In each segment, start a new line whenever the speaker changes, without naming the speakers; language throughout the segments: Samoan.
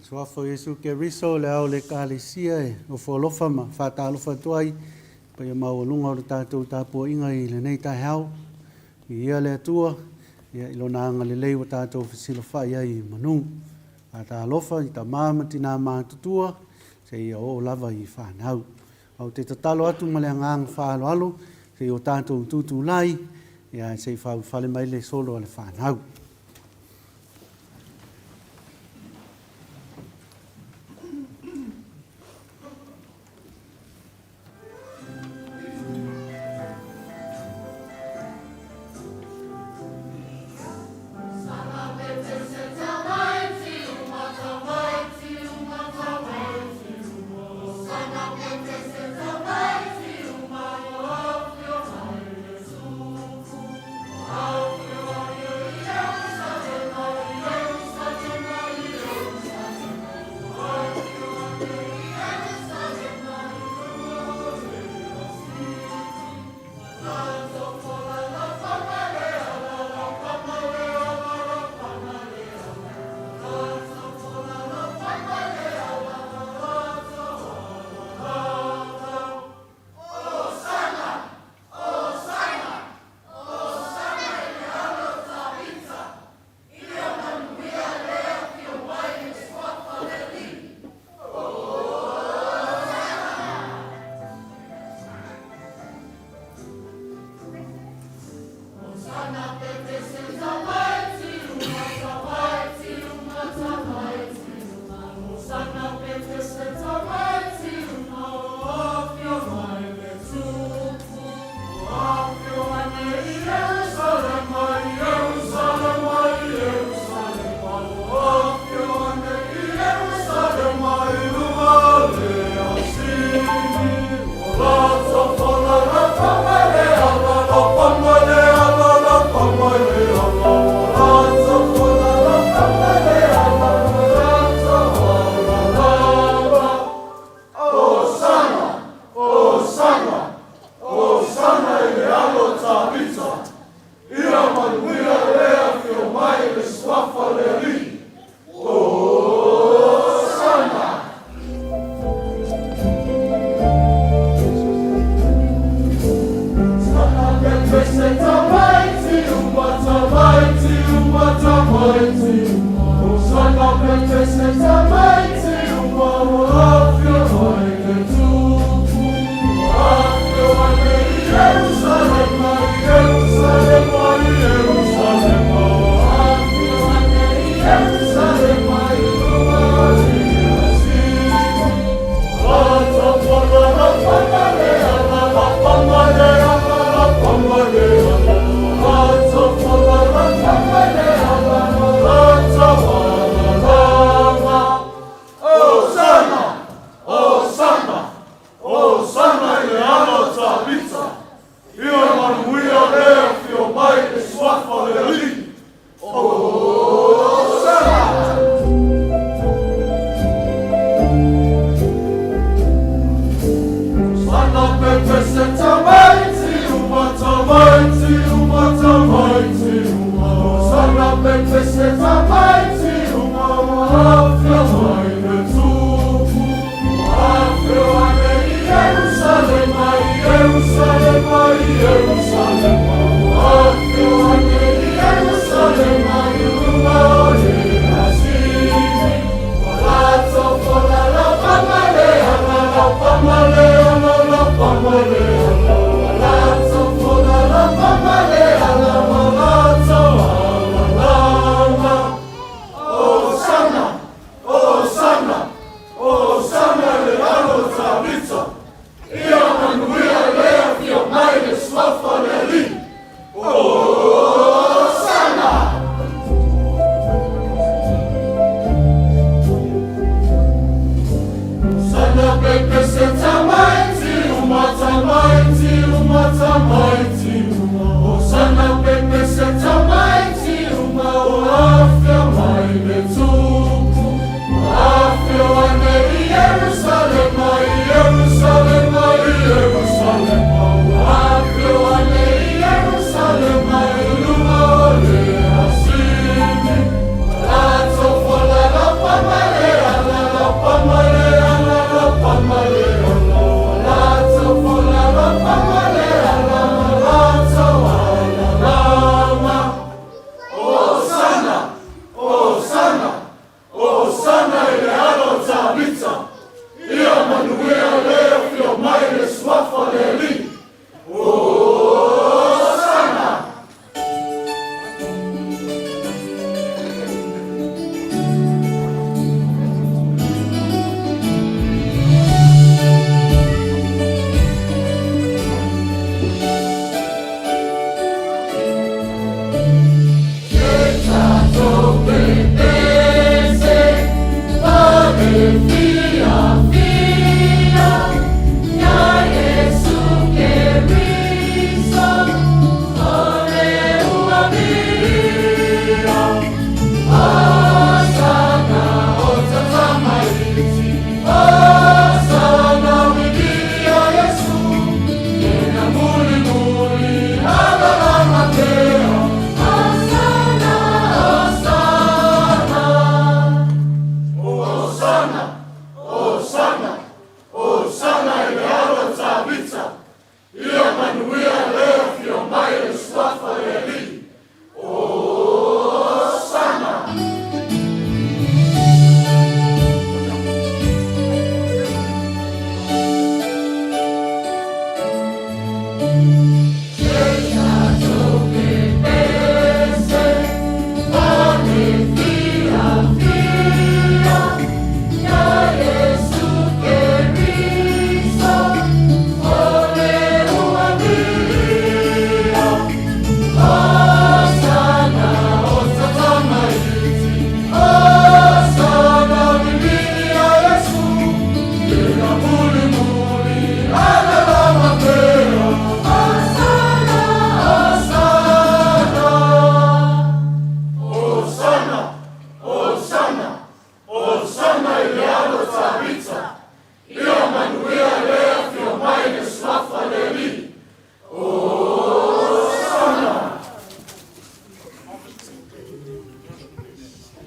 Suafa o Iesu Keriso, le ao o le Ekalesia e ofo alofa ma faatalofa atu ai i le paia maualuga o le tatou tapuaiga i lenei taeao. Viia le Atua i Lona agalelei ua tatou fesilafai ai i manu. Faatalofa i tama ma tina matutua seia oo lava i fanau. Ou te tatalo atu ma le agaga faaaloalo seia o tatou tutulai se i faaulufale mai le solo a le fanau.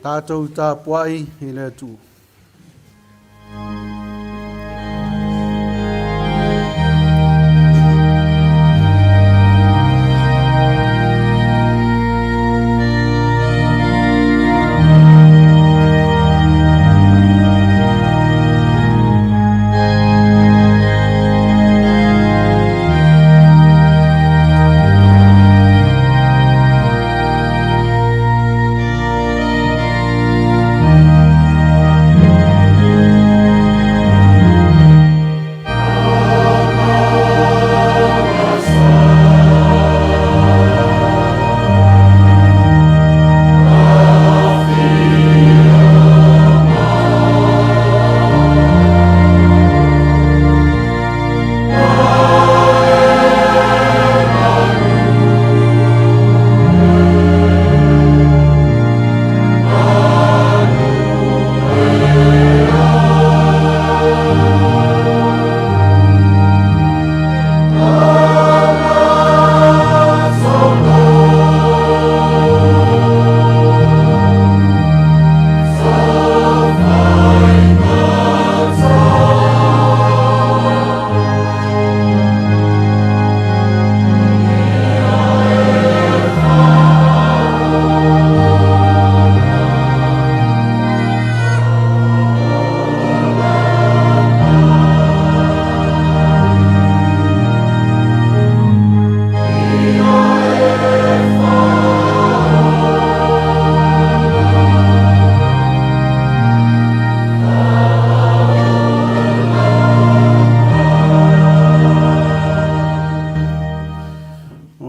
Tatou tapuai i le Atua.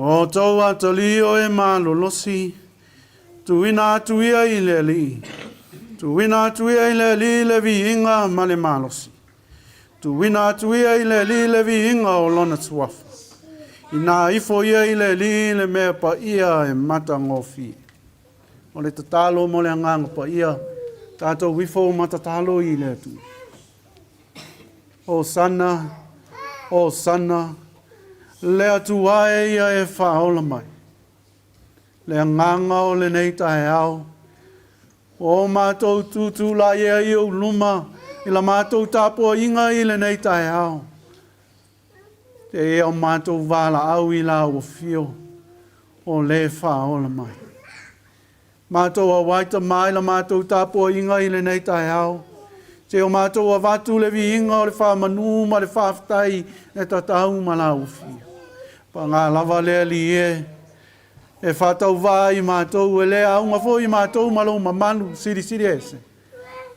O tou atalio e malolosi, tuuina atu ia i le Alii. Tuuina atu ia i le Alii le viiga ma le malosi. Tuuina atu ia i le Alii le viiga o Lona Suafa. Ina ifo ia i le Alii le mea paia e matagofie. O le tatalo mo le Agaga Paia, tatou ifo ma tatalo i le Atua. Hosana, Hosana, le Atua e ia e faaola mai. Le agaga o lenei taeao, o matou tutulai ea i ou luma i la matou tapuaiga i lenei taeao. Te ia o matou valaau i la ua fio, o le faaola mai. Matou auaita mai la matou tapuaiga i lenei taeao. Te o matou avatu le viiga o le faamanu ma le faafetai e tatau ma la ua fia. Paga lava le Alii e, e faatauvaa i matou, e le auga foi i matou ma lou mamalu silisili ese.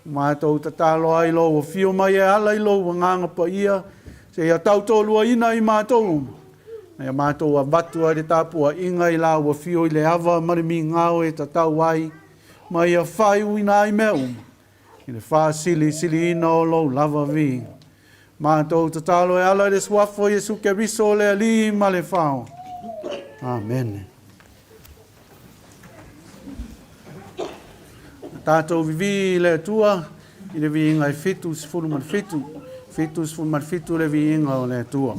Matou tatalo ai lou afio mai e ala i lou Agaga Paia, seia tautoaluaina i matou uma, na ia matou avatu ai le tapuaiga i lau afio i le ava ma le migao e tatau ai, ma ia faaiuina ai mea uma, i le faasilisiliina o lou lava viiga. Matou tatalo e ala i le Suafa o Iesu Keriso le Alii ma le Faaola. Amene. Tatou vivī i le Atua i le viiga e 77, 77 le viiga o le Atua.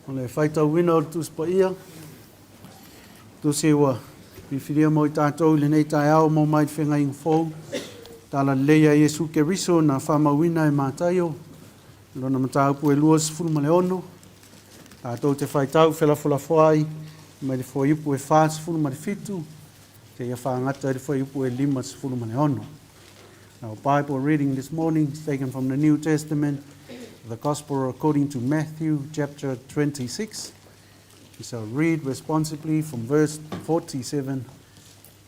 O le faitauina o le Tusi Paia, tusi ua filifilia mo i tatou i lenei taeao mo mai le Feagaiga Fou, Tala Lelei a Iesu Keriso na faamauina e Mataio, lona mataupu e 26, tatou te faitau felafolafoai mai le fuaiupu e 47 seia fagata i le fuaiupu e 56. Our Bible reading this morning is taken from the New Testament, the Gospel according to Matthew chapter 26. We shall read responsibly from verse 47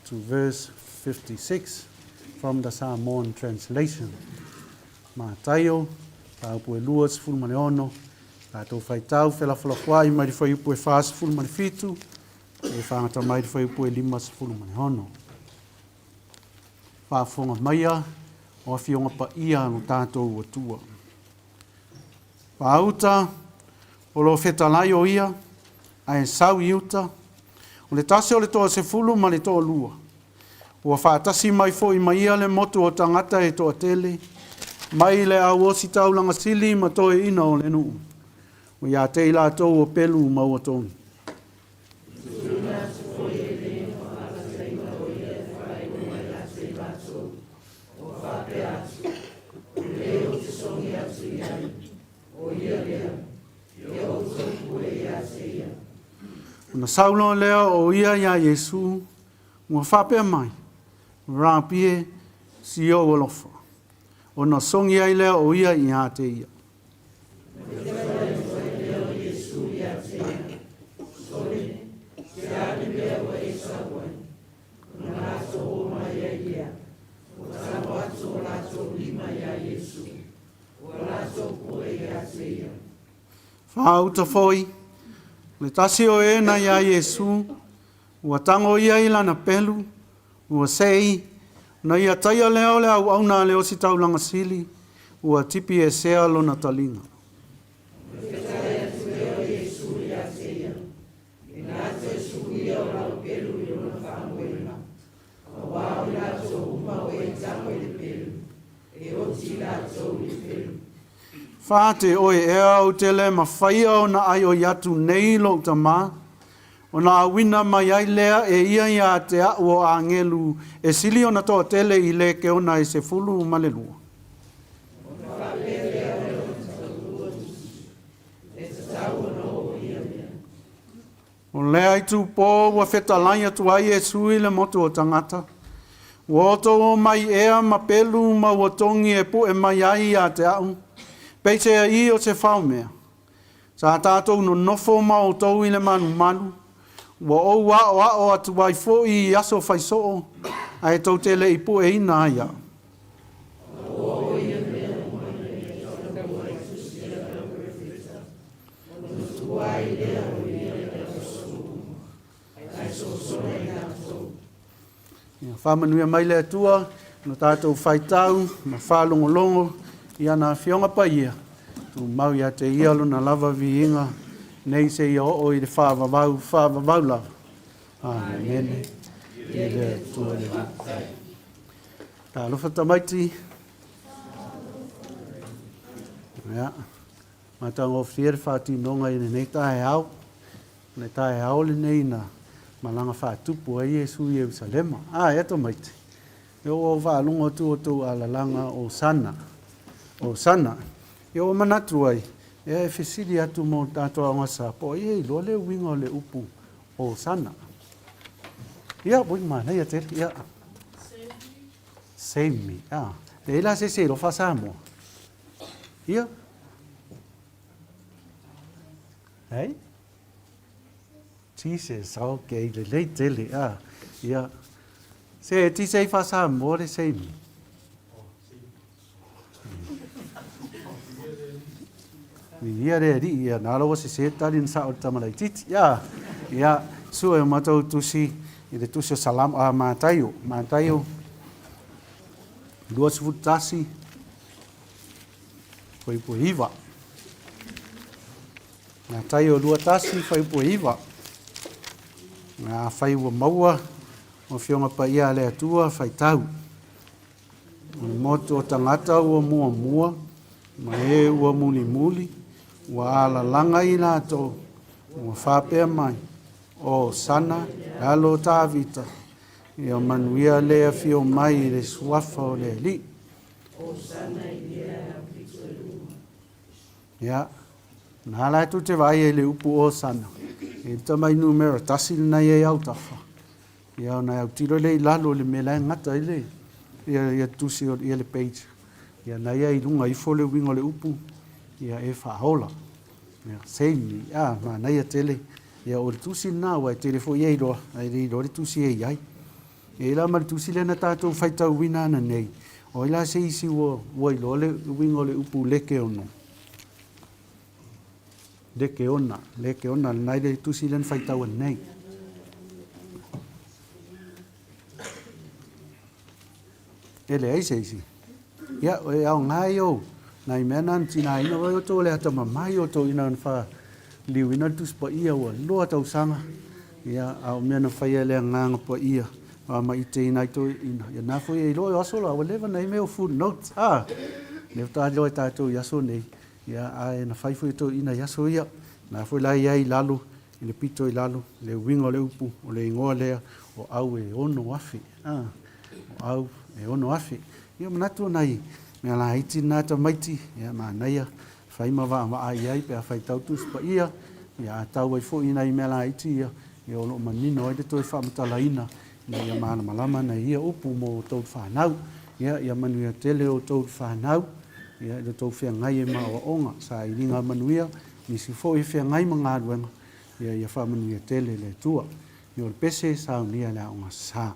to verse 56 from the Samoan translation. Mataio, mataupu e 26, tatou faitau felafolafoai mai le fuaiupu e 47 e fagata mai le fuaiupu e 56. Faafofoga maia o Afioga Paia a lo tatou Atua. Faauta, o lo o fetalai o ia, ae sau i uta, o le tasi o le toasefulu ma le toalua, ua faatasi mai foi ma ia le motu o tagata e toatele, mai le au ositaulaga sili ma toeaiina o le nuu, ua ia te i latou o pelu ma ua togi.
Tuuina atu foi e lenei faataitaiga o ia e faailoa mai ia te i latou, ua faapea atu, O le ou te sogi atu i ai, o ia lea, ia outou pue ia te ia.
Ona sau loa lea o ia iā Iesu, ua faapea mai, Rapi e, si ou alofa. Ona sogi ai lea o ia iā te ia. Faauta foi, le tasi o e na iā Iesu, ua tago ia i lana pelu, ua sei, na ia taia lea o le auauna a le Ositaulaga Sili, ua tipi esea lona taliga. Fate oe ea ou te le mafaia ona aioi atu nei lou tama, ona auina mai ai lea e ia iā te a'u o agelu e sili ona toatele i lekeona e 12. O lea itupo ua fetalai atu ai Iesu i le motu o tagata, Ua outou omai ea ma pelu ma ua togi e pu'e mai ai ia te a'u, peiseai o se faomea. Sa tatou nonofo ma outou i le malumalu, ua ou aʻoaʻo atu ai foi i aso faisoo, ae tou te le i puʻeina ai aʻu. Ia faamanuia mai le Atua no tatou faitau ma faalogologo i ana Afioga Paia, tumau ia te Ia lona lava viiga nei seia oo i le faavavau faavavau lava. Amene. I le Atua le Alii. Talofa tamaiti. Ia. Matagofie le faatinoga i lenei taeao. O le taeao lenei na malaga faatupu ai Iesu i Ierusalema. A, ea tamaiti, e ua ou faalogo atu o tou alalaga Hosana, Hosana. Ia ua manatu ai, ea e fesili atu mo le tatou aoga sa, po o ai e iloa le uiga o le upu Hosana. Ia, ui manaia tele, ia. Save me. Ah, e i la se se iloa faa-Samoa. Ia. Hey? Jesus, ok, lelei tele. Ah, ia. Se, ti sei faa-Samoa le save me. Viia le Alii, ia, nā laua sese tali na sao le tama laitiiti. Ia, ia, sue o matou tusi i le tusi o Salam, a Mataio, Mataio 21, fuaiupu e 9. Mataio 21, fuaiupu e 9. Afai ua maua o Afioga Paia a le Atua, faitau. O le motu o tagata ua muamua, ma e ua mulimuli, ua alalaga i latou, ua faapea mai, Hosana, alo o Tavita, ia manuia le afio mai i le suafa o le Alii. Ia, na la e tou te vaai ai i le upu Hosana, e tamai numera tasi lena i ai autafa. Ia ona e autilo lea i lalo i le mea la e gata ai le ia, ia tusi o ia le page. Ia na ia i luga ifo le uiga o le upu, ia e faaola. Ia, save me. Ah, manaia tele. Ia o le tusi lena, ua e tele foi e iloa, ae le iloa le tusi e i ai. E i ai la ma le tusi lea na tatou faitauina ananei, o ai la se isi ua, ua iloa le uiga o le upu lekeono? Lekeona, lekeona, lena i le tusi lea na faitau ananei. E leai se isi. Ia, e aoga ia o nai mea na na tigaina oe outou o le atamamai outou ina na faaliuina le Tusi Paia ua loa tausaga, ia, a o mea na faia e le Agaga Paia, faamaiteina ai toeaiina. Ia na foi e iloa o aso la, ua leva na i ai mea o footnotes, a, lea faatoa iloa e tatou i aso nei, ia, ae na fai foi e toeaiina i aso ia. Na foi la e i ai i lalo, i le pito i lalo, le uiga o le upu, o le igoa lea o au e 6,000, a, o au e 6,000. Ia manatu o nai mea laiti na tamaiti, ia manaia fai ma vaavaai i ai pe a faitau Tusi Paia, ia a tau ai foi i nai mea laiti ia, ia o lo o manino ai le toe faamatalaina ina ia malamalama nai ia upu mo outou fanau. Ia, ia manuia tele outou fanau, ia i lo outou feagai ai ma aoaoga, sailiga manuia, nisi foi e feagai ma galuega, ia ia faamanuia tele le Atua. Ia o le pese saunia le aoga sa.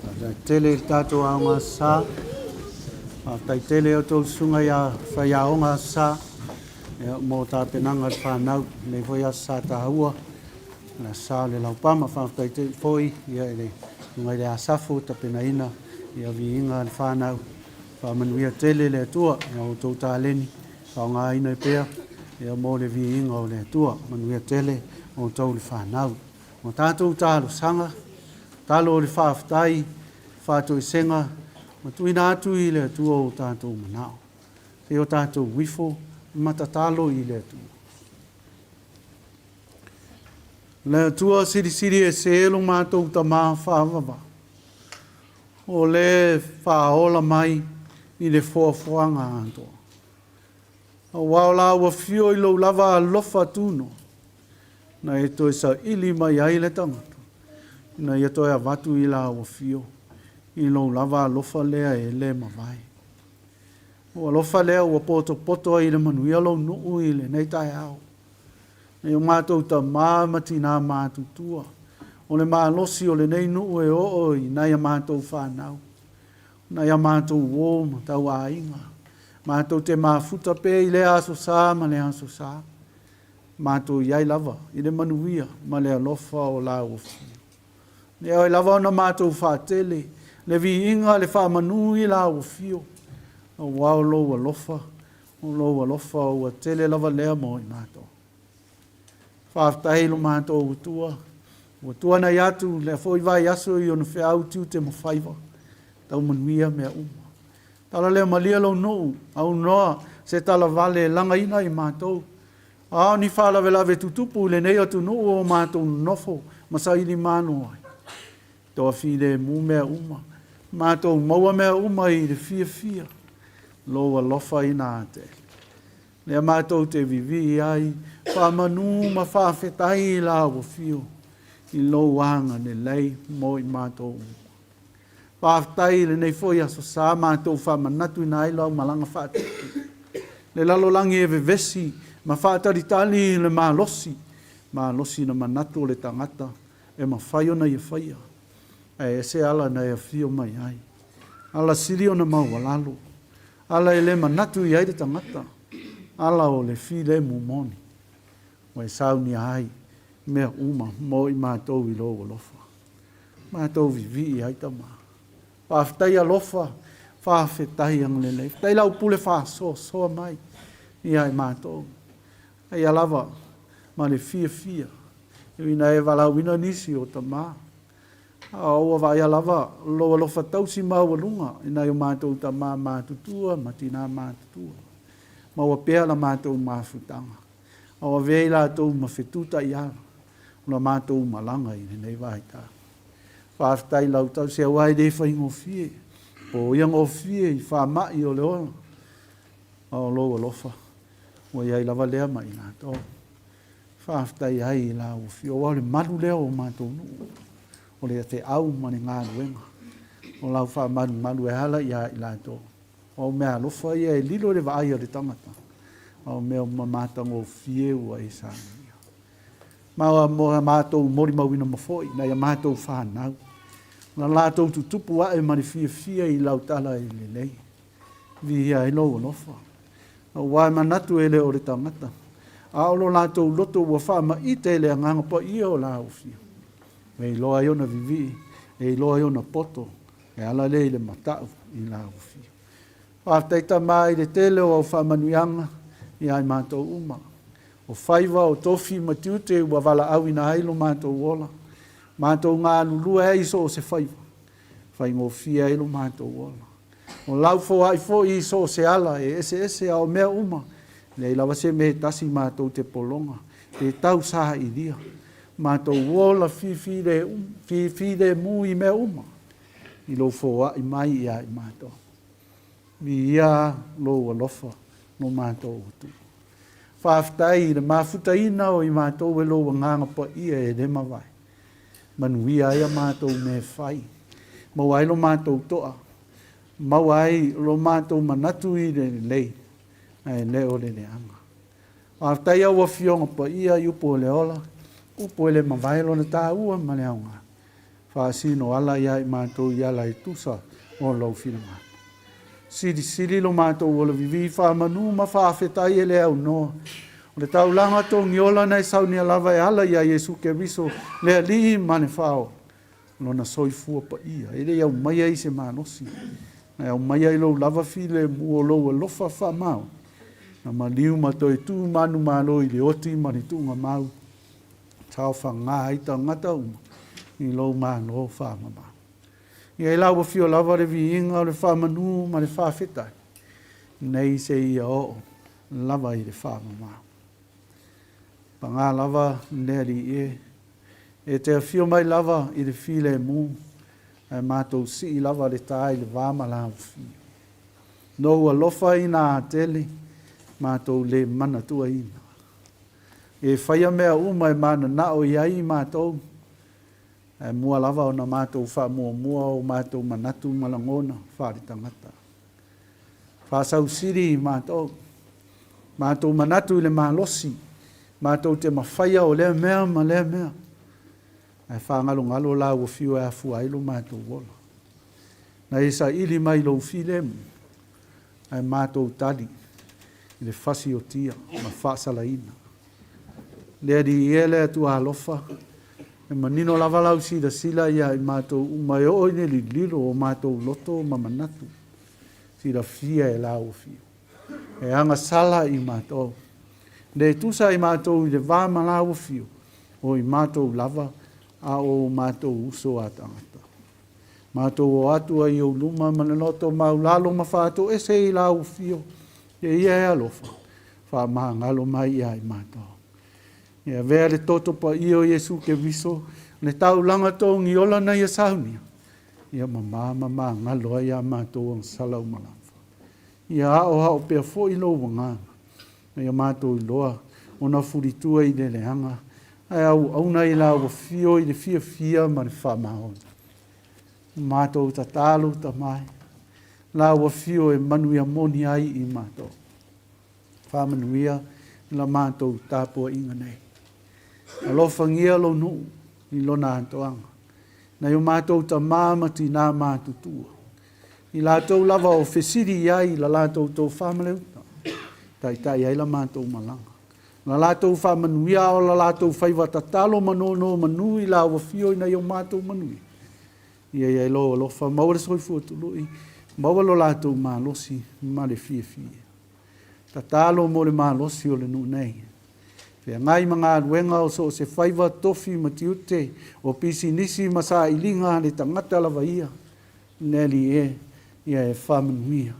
Faafetai tele i le tatou aoga Aso Sa. Faafetai tele i outou susuga ia faiaoga Aso Sa ia, mo tapenaga a le fanau i lenei foi Aso Sa taua, le Aso Sa o le Laupama. Faafetai tele foi ia, i le susuga i le Asafo tapenaina ia viiga a le fanau. Faamanuia tele le Atua i a outou taleni faaaogaina pea ia, mo le viiga o le Atua. Manuia tele outou le fanau. Ma tatou talosaga, talo o le faafetai, faatoesega, ma tuuina atu i le Atua o tatou manao. Se i o tatou ifo ma tatalo i le Atua. Le Atua silisili ese lo matou Tama faavava, o le faaola mai i le foafoaga atoa. Aua o la ua fio i lou lava alofa tuno, na e toe saili mai ai le tagata, ina ia toe avatu i la ua fio i lou lava alofa lea e le mavae. Ua alofa lea ua potopoto ai i le manuia lou nuu i lenei taeao. Nei o matou tamā ma tinā matutua, o le malosi o lenei nuu e oo i nai a matou fanau, nai a matou uō ma tauaiga, matou te mafuta pea i lea aso sa ma lea aso sa, matou i ai lava i le manuia ma le alofa o la ua fia. E ao lava ona matou faatele le viiga le faamanū i la ua fio, aua o lou alofa, o lou alofa ua tele lava lea mo i matou. Faafetai i lo matou Atua, ua tuanai atu lea foi vaiaso i ona feau tiute ma faiva, tau manuia mea uma. Tala lea malie lou nuu, aunoa se talavale e lagaina i matou. A o ni faalavelave tutupu i lenei atunuu o matou nonofo ma saili manu ai. Toa filemu mea uma, matou maua mea uma i le fiafia, lou alofa ina tele. Lea matou te vivii ai, faamanu ma faafetai i la ua fio, i lou agalelei mo i matou uma. Faafetai i lenei foi aso sa matou faamanatuina ai lau malaga faatupu. Le lalolagi e vevesi ma faatalitali i le malosi, malosi na manatu o le tagata e mafai ona ia faia, ae ese ala na e afio mai ai. Ala sili ona maualalo, ala e le manatu i ai le tagata, ala o le filemu moni, ua e saunia ai mea uma mo i matou i lou alofa. Matou vivii ai tama. Faafetai alofa, faafetai agalelei. Faafetai lau pule faasoasoa mai ia i matou. Aia lava ma le fiafia ina e valaauina nisi o tama. A ua vaaia lava lou alofa tausi maualuga i nai o matou tama matutua ma tinā matutua. Maua pea la matou mafutaga. A ua avea i latou ma fetu taiala o la matou malaga i lenei vaitau. Faafetai lau tausi aua e le faigofie, po ia gofie i faamai o le ola, a o lou alofa ua i ai lava lea ma i latou. Faafetai ai i lau afio, aua o le malu lea o matou nuu, o le feau ma le galuega o lau faamalumalu e ala ia i latou. O au mea alofa ia e lilo i le vaai a le tagata, a o mea matagofie ua e saunia. Ma mo a matou molimauina ma foi nai a matou fanau, na latou tutupu ae ma le fiafia i lau tala e lelei. Viia ai lou alofa. Aua e manatu e le o le tagata, a o lo latou loto ua faamaite i le Agaga Paia o la ufia. E iloa ai ona vivii, e iloa ai ona poto, e ala lea i le matau i la ufia. Faafetai Tama i le tele o au faamanuiaga ia i matou uma. O faiva, o tofi ma tiute ua valaauina ai lo matou ola. Matou galulue ai i so o se faiva, faigofie ai lo matou ola. O lau foai foi i so o se ala e eseese a o mea uma, leai lava se mea e tasi matou te pologa, pe tau sailia. Matou ola fifilemu i mea uma, i lou foai mai ia i matou. Viia lou alofa no matou Atua. Faafetai i le mafutaina o i matou e lou Agaga Paia e le mavae. Manuia ai a matou mea e fai. Maua ai lo matou toa. Maua ai lo matou manatu i le lelei, ae le o le leaga. Faafetai au Afioga Paia i upu o le ola, upu e le mavae lona taua ma le aoga. Faasino ala ia i matou i ala e tusa o lou finagalo. Silisili lo matou ola vivī faamanu ma faafetai e le aunoa. O le taulaga togiola na e saunia lava e ala ia Iesu Keriso le Alii ma le Faaola, Lona soifua paia, e le i aumaia i se malosi, na e aumaia i lou lava filemu o lou alofa faamaoni, na maliu ma toe tu manumalo i le oti ma le tuugamau. Saofaga ai tagata uma i lou Malo faamama. Ia i lau afio lava le viiga o le faamanu ma le faafetai, nei seia oo lava i le faamama. Paga lava le Alii e, e te afio mai lava i le filemu, ae matou sii lava le ta i le va ma lau afio. Nou alofa ina tele, matou le manatuaina. E faia mea uma e mananao i ai matou, ae mua lava ona matou faamuamua o matou manatu ma lagona faaletagata. Faasausili matou, matou manatu i le malosi, matou te mafaia o lea mea ma lea mea, ae faagalogalo lau afio e afua ai lo matou ola. Na e saili mai lou filemu, ae matou tali i le fasi o tia ma faasalaina. Le Alii e, le Atua alofa, e manino lava lau silasila ia i matou uma e oo i le lililo o matou loto ma manatu, silafia e lau afio. E agasala i matou. Le tusa i matou i le va ma lau afio, o i matou lava, a o matou uso a tagata. Matou o atu ai i ou luma ma le loto maulalo ma faatoese i lau afio, e ia e alofa, faamagalo mai ia i matou. E avea le toto paia o Iesu Keriso, le taulaga togiola na ia saunia, ia mamā ma magalo ai a matou agasala uma lava. Ia aoao pea foi lou agaga, ma ia matou iloa ona fulitua i le leaga, ae auauna i lau afio i le fiafia ma le faamaoni. Matou tatalo Tama e, lau afio e manuia moni ai i matou. Faamanuia i la matou tapuaiga nei. Alofagia lou nuu i lona atoaga. Nai o matou tama ma tinā matutua. I latou lava o fesili i ai i la latou tofa ma le uta, taitai ai la matou malaga. La latou faamanuia a o la latou faiva tatalo ma nonomanu i lau afio ina ia o matou manuia. Ia i ai lou alofa, maua le soifua tului, maua lo latou malosi ma le fiafia. Tatalo mo le malosi o le nuu nei. Feagai ma galuega o so o se faiva, tofi ma tiute, o pisinisi ma sailiga a le tagata lava ia, le Alii e, ia e faamanuia.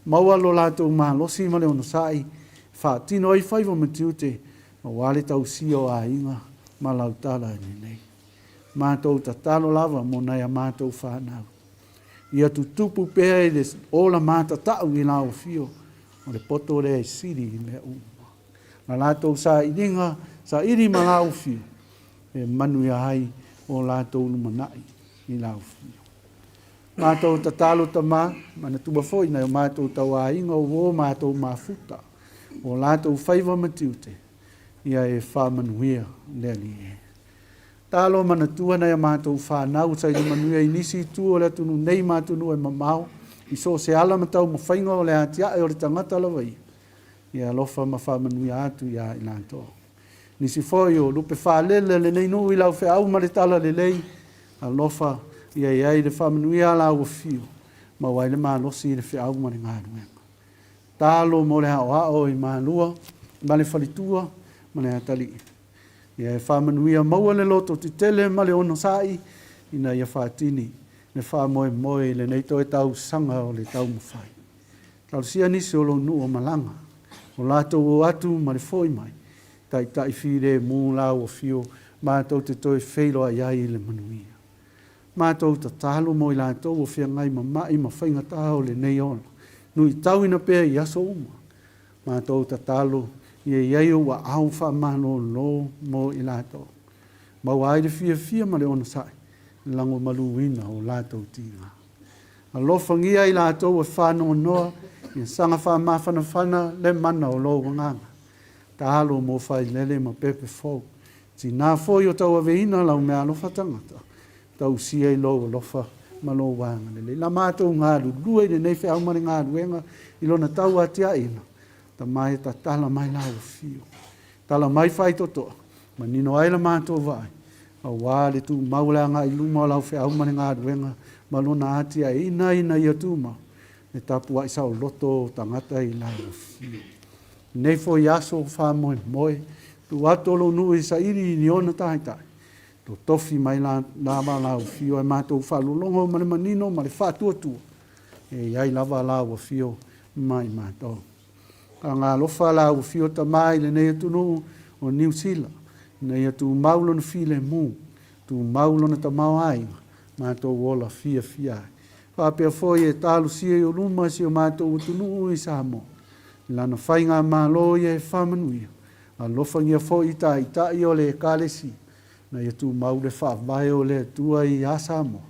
Maua lo latou malosi ma le onosai, e faatino ai faiva ma tiute, aua le tausia o aiga ma lau tala lelei. Matou tatalo lava mo nai a matou fanau. Ia tutupu pea i le ola matatau i lau afio, o le poto lea e sili i mea uma. Na latou sailiga, saili ma lau afio, e manuia ai o latou lumanai i lau afio. Matou tatalo Tama, manatua foi nai o matou tauaiga o uo matou mafuta, o latou faiva ma tiute, ia e faamanuia le Alii e. Talo manatua nai a matou fanau sa i manuia i nisi itu o le atunuu nei ma atunuu e mamao, i so o se ala ma taumafaiga o le atiae o le tagata lava ia, ia alofa ma faamanuia atu iā i latou. Nisi foi o lupe faalele lenei nuu i lau feau ma le tala lelei, alofa ia i ai le faamanuia a lau afio, maua ai le malosi i le feau ma le galuega. Talo mo le aoao i Malua ma le faletua ma le atalii. Ia e faamanuia maua le loto tetele ma le onosai ina ia faatini le faamoemoe i lenei toe tausaga o le taumafai. Talosia nisi o lou nuu o malaga, o latou o atu ma le foi mai, taitai filemu lau afio matou te toe feiloai ai i le manuia. Matou tatalo mo i latou o feagai ma ma'i ma faigata o lenei ola, nuitauina pea i aso uma. Matou tatalo ia i ai ou aao faamalolo mo i latou. Maua ai le fiafia ma le onosai, lagomaluina o latou tiga. Alofagia i latou e faanoanoa, ia saga faamafanafana le mana o lou agaga. Talo mo Failele ma Pepe Fou. Tinā foi o tauaveina lau meaalofa tagata, tausia i lou alofa ma lou agalelei. La matou galulue i lenei feau ma le galuega i lona tauatiaeina, Tama e tatala mai lau afio. Tala mai faitotoa, manino ai la matou vaai, aua le tumau o le agai i luma o lau feau ma le galuega ma lona atiaeina ina ia tumau le tapuai saoloto o tagata i lau afio. Nei foi aso faamoemoe, Tuu atu o lou nuu e saili i ni ona taitai, totofi mai lava lau afio ae matou faalologo ma le manino ma le faatuatua e i ai lava lau afio ma i matou. Agaalofa lau afio Tama i lenei atunuu o Niu Sila, ina ia tumau lona filemu, tumau lona tamaoaiga, matou ola fiafia ai. Faapea foi e talosia i ou luma si o matou atunuu i Samoa, i lana faigamalo ia e faamanuia, alofagia foi i taitai o le Ekalesia, ina ia tumau le faavae o le Atua ia Samoa,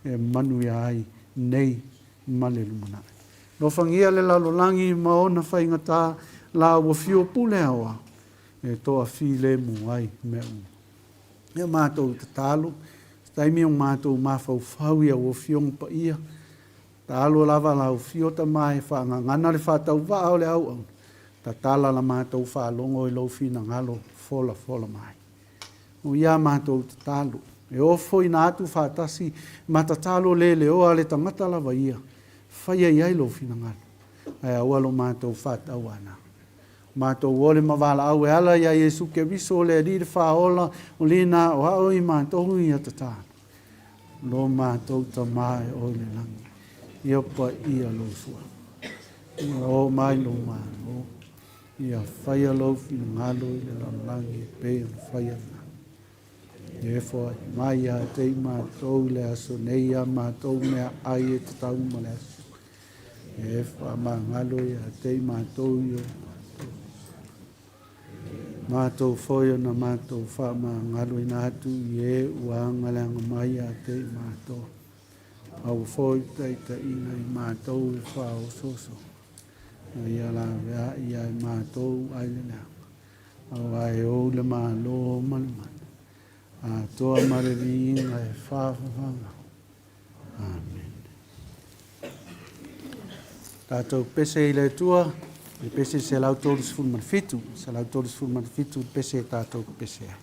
e manuia ai nei ma le lumanai. Alofagia le lalolagi ma ona faigata, la ua fio pule aoao, e toafilemu ai mea uma. Ia matou tatalo, se taimi o matou mafaufau i au Afioga Paia, tatalo lava lau Afio Tama e faagagana le faatauvaa o le auauna, tatala la matou faalogo i lou finagalo folafola mai. O ia matou tatalo, e ofoina atu faatasi ma tatalo leleoa a le tagata lava ia, faia i ai lou finagalo, ae aua lo matou faatauanau. Matou ole ma valaau e ala iā Iesu Keriso le Alii le Faaola, o lena aoao i matou ia tatalo. Lo matou Tama e oe i le lagi, ia paia lou suafa. Ia oo mai lou Malo. Ia faia lou finagalo i le lalolagi e pei ona faia i le lagi. E foai mai ia te i matou i le aso nei a matou meaai e tatau ma le aso. E faamagalo ia te i matou i o matou foi ona matou faamagaloina atu i e ua agaleaga mai ia te i matou. Aua foi taitaiina i matou i faaosooso. A ia laveai ia i matou ai le leaga. Aua e ou le Malo ma le mana, atoa ma le viiga e faavavau. Amene. Tatou pese i le Atua, le pese 137, 137 le pese tatou pese ai.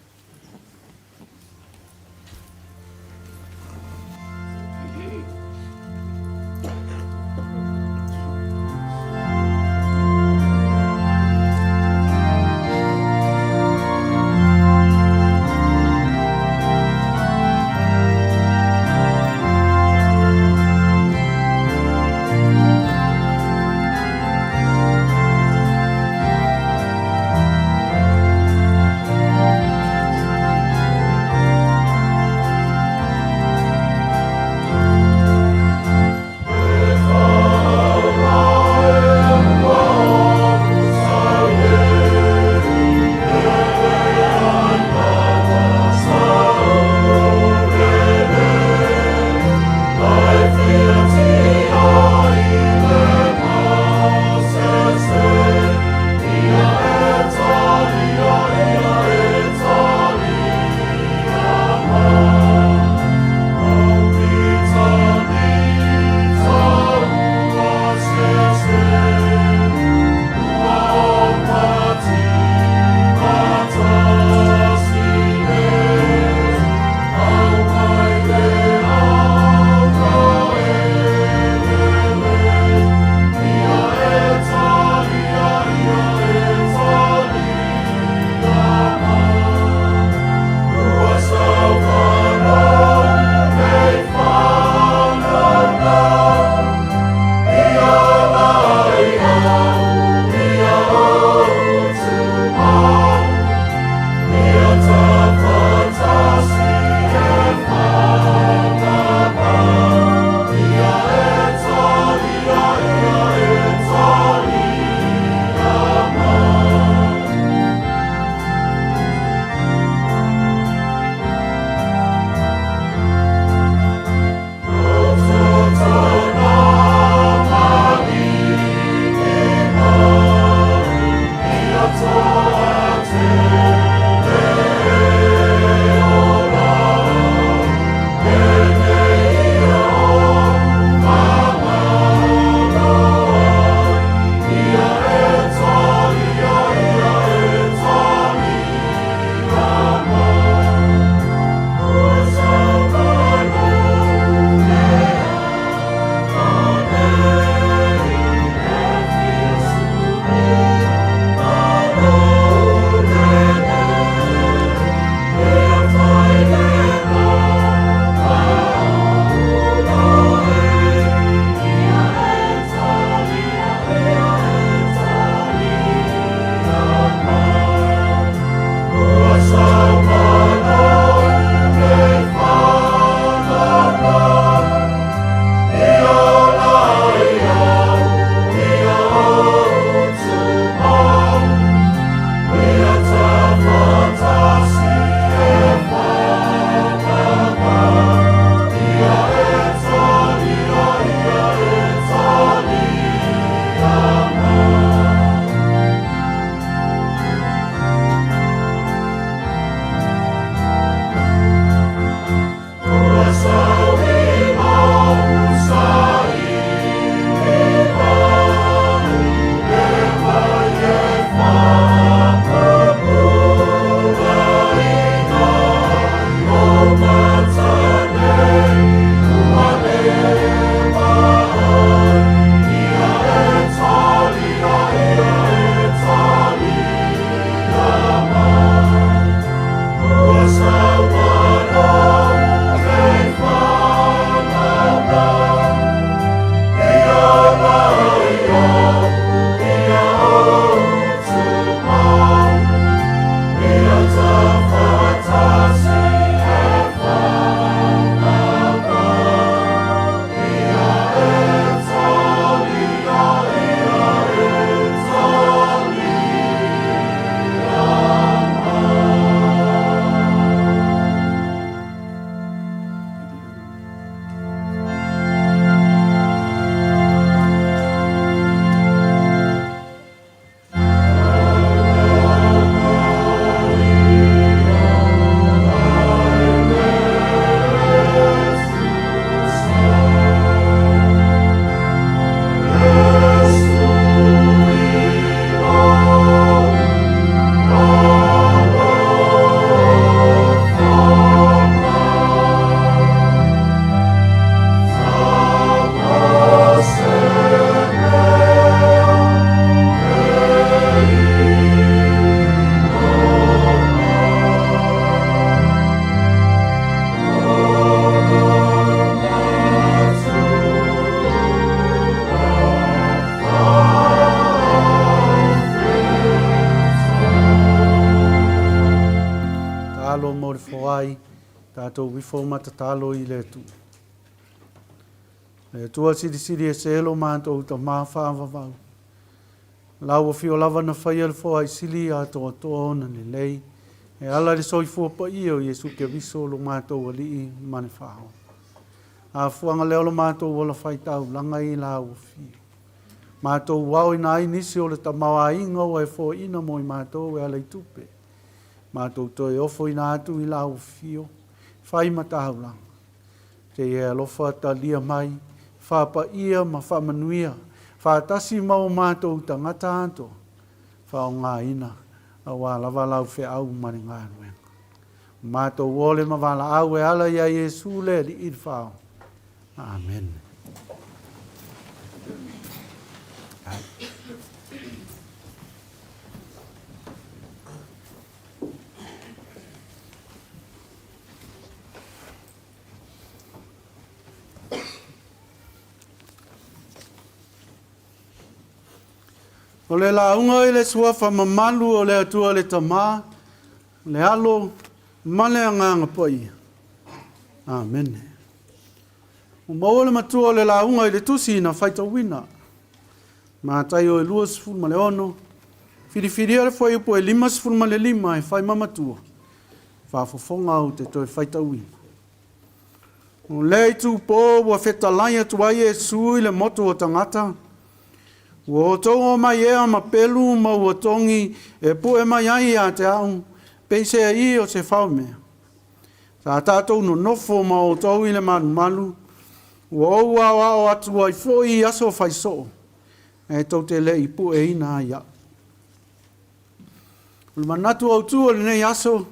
mo le foai, tatou ifo ma tatalo i le Atua. Le Atua silisili ese lo matou Tama faavavau. Lau afio lava na faia le foai sili atoatoa ona lelei, e ala i le soifua paia o Iesu Keriso lo matou Alii ma le Faaola. Afuaga lea o lo matou ola faitaulaga i lau afio. Matou aoina ai nisi o le tamaoaiga ua e foaina mo i matou e ala i tupe. Matou toe ofoina atu i lau afio, fai ma taulaga. Te e alofa talia mai, faapaia ma faamanuia, faatasi ma o matou tagata atoa, faaaogaina aua lava lau feau ma le galuega. O matou ole ma valaau e ala iā Iesu le Alii le Faaola. Amene. O le lauga i le suafa mamalu o le Atua le Tama, le Alo ma le Agaga Paia. Amene. Ua maua le matua o le lauga i le tusi na faitauina. Mataio e 26, filifilia le fuaiupu e 55 e fai ma matua. Faafofoga ou te toe faitauina. O lea itupo ua fetalai atu ai Iesu i le motu o tagata, ua outou omai ea ma pelu ma ua togi e pue mai ai ia te au, peiseai o se faomea. Sa tatou nonofo ma outou i le malumalu, ua ou aoao atu ai foi i aso faisoo, ae tou te le i pueina ai au. O le manatu autu o lenei aso,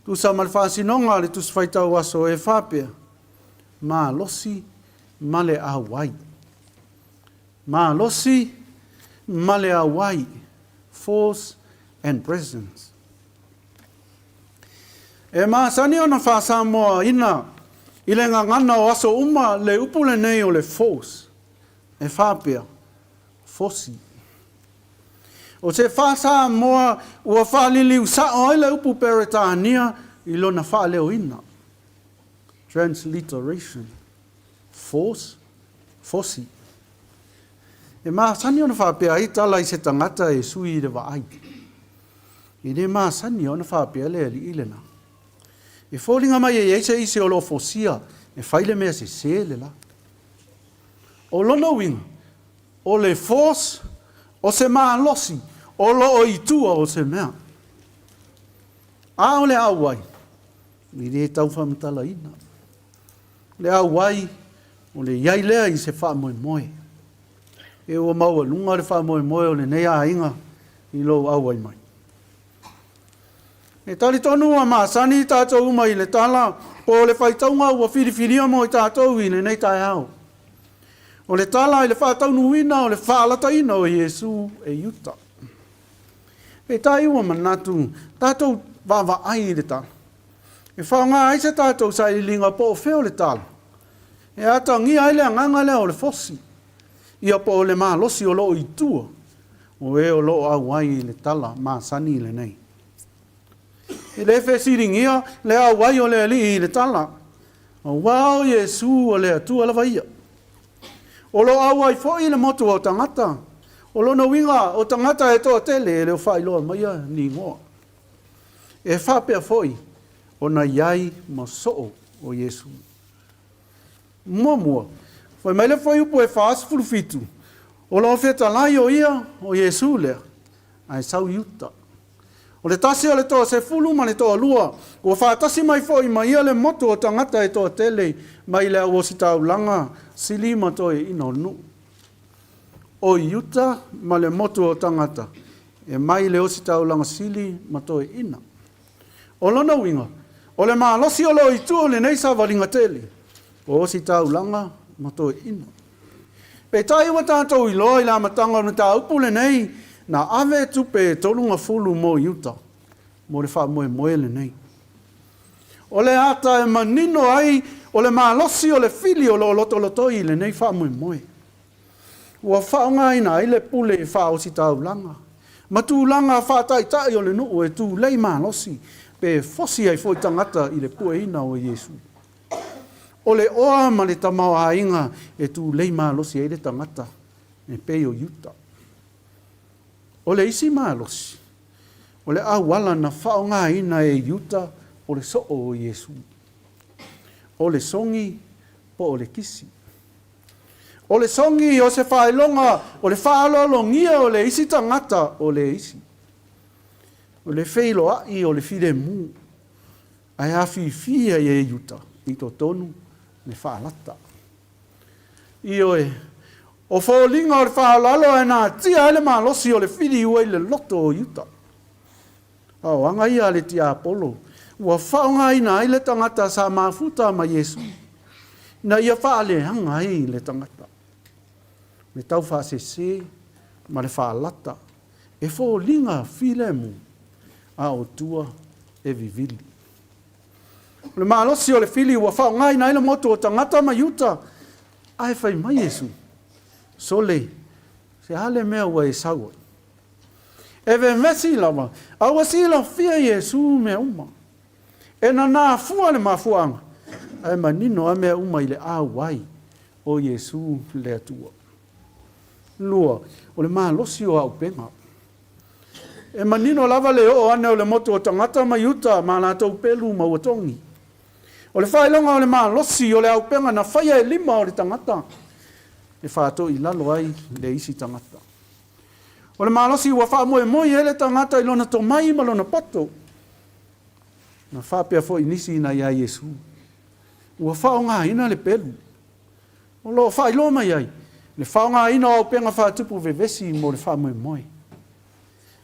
tusa ma le faasinoga a le Tusi Faitau Aso e faapea, Malosi ma le auai. Malosi ma le auai, force and presence. E masani ona faa-Samoaina i le gagana o aso uma le upu lenei o le force, e faapea, fosi. O se faa-Samoa ua faaliliu sao ai le upu Peretania i lona faaleoina, transliteration, force, fosi. E masani ona faapea ai tala i se tagata e sui i le vaai. E le masani ona faapea le alii lena. E foliga mai e i ai se isi o lo o fosia e fai le mea sese le la. O lona uiga, o le force, o se malosi o lo o i tua o se mea. A o le auai, e le tau faamatalaina. O le auai, o le i ai lea i se faamoemoe. E ua maualuga le faamoemoe o lenei aiga i lou auai mai. E talitonu ua masani i tatou uma i le tala po o le faitauga ua filifilia mo i tatou i lenei taeao. O le tala i le faataunuuina o le faalataina o Iesu e Iuta. Peitai ua manatu tatou vaavaai i le tala. E faaaoga ai se tatou sailiiliga po o fea o le tala e atagia ai le agaga lea o le fosi, ia po o le malosi o lo o i tua o e o lo o auai i le tala masani lenei. E le fesiligia le auai o le Alii i le tala, aua o Iesu o le Atua lava ia. O lo o auai foi le motu o tagata, o lona uiga o tagata e toatele e le o faailoa maia ni igoa. E faapea foi ona i ai ma soo o Iesu. Muamua, fai mai le fuaiupu e 47, o lo o fetalai o ia, o Iesu lea, ae sau i uta. O le tasi o le toasefulu ma le toalua, ua faatasi mai foi ma ia le motu o tagata e toatele mai le au ositaulaga sili ma toeaiina o le nuu. O Iuta ma le motu o tagata e mai le ositaulaga sili ma toeaiina. O lona uiga, o le malosi o lo o i tua o lenei savaliga tele, o ositaulaga ma toeaiina. Peitai ua tatou iloa i le amataga o le mataupu lenei, na ave tupe e tolugafulu mo Iuta mo le faamoemoe lenei. O le ata e manino ai o le malosi o le fili o lo o lotolotoi i lenei faamoemoe. Ua faaaogaina ai le pule faaositaulaga ma tulaga faataitai o le nuu e tulei malosi. pe fosi ai foi tagata i le pueina o Iesu. O le oa ma le tamaoaiga e tulei malosi ai le tagata e pei o Iuta. O le isi malosi, o le auala na faaaogaina e Iuta o le soo o Iesu. O le sogi po o le kisi. O le sogi o se faailoga o le faaaloalogia o le isi tagata o le isi. O le feiloai o le filemu, ae afifi ai e Iuta i totonu le faalata. Ioe, o foliga o le faaaloalo ae natia ai le malosi o le filiua i le loto o Iuta. A o aga ia a le tiapolo ua faaaogaina ai le tagata sa mafuta ma Iesu, ina ia faaleaga ai le tagata, le taufaasese ma le faalata, e foliga filemu, a o tua e vivili. O le malosi o le fili ua faaaogaina ai le motu o tagata ma Iuta, ae fai mai Iesu, Sole, se a le mea ua e sau ai? E vevesi lava, a ua silafia Iesu mea uma. E nanā fua le mafuaaga, ae manino a mea uma i le auai o Iesu le Atua. Lua, o le malosi o auupega. E manino lava le oo ane o le motu o tagata mai uta ma latou pelu ma ua togi. O le faailoga o le malosi o le auupega na faia e lima o le tagata e faatoilalo ai le isi tagata. O le malosi ua faamoemoe ai le tagata i lona tomai ma lona poto. Na faapea foi nisi ina ia Iesu, ua faaaogaina le pelu. O lo o faailoa mai ai le faaaogaina o auupega faatupu vevesi mo le faamoemoe.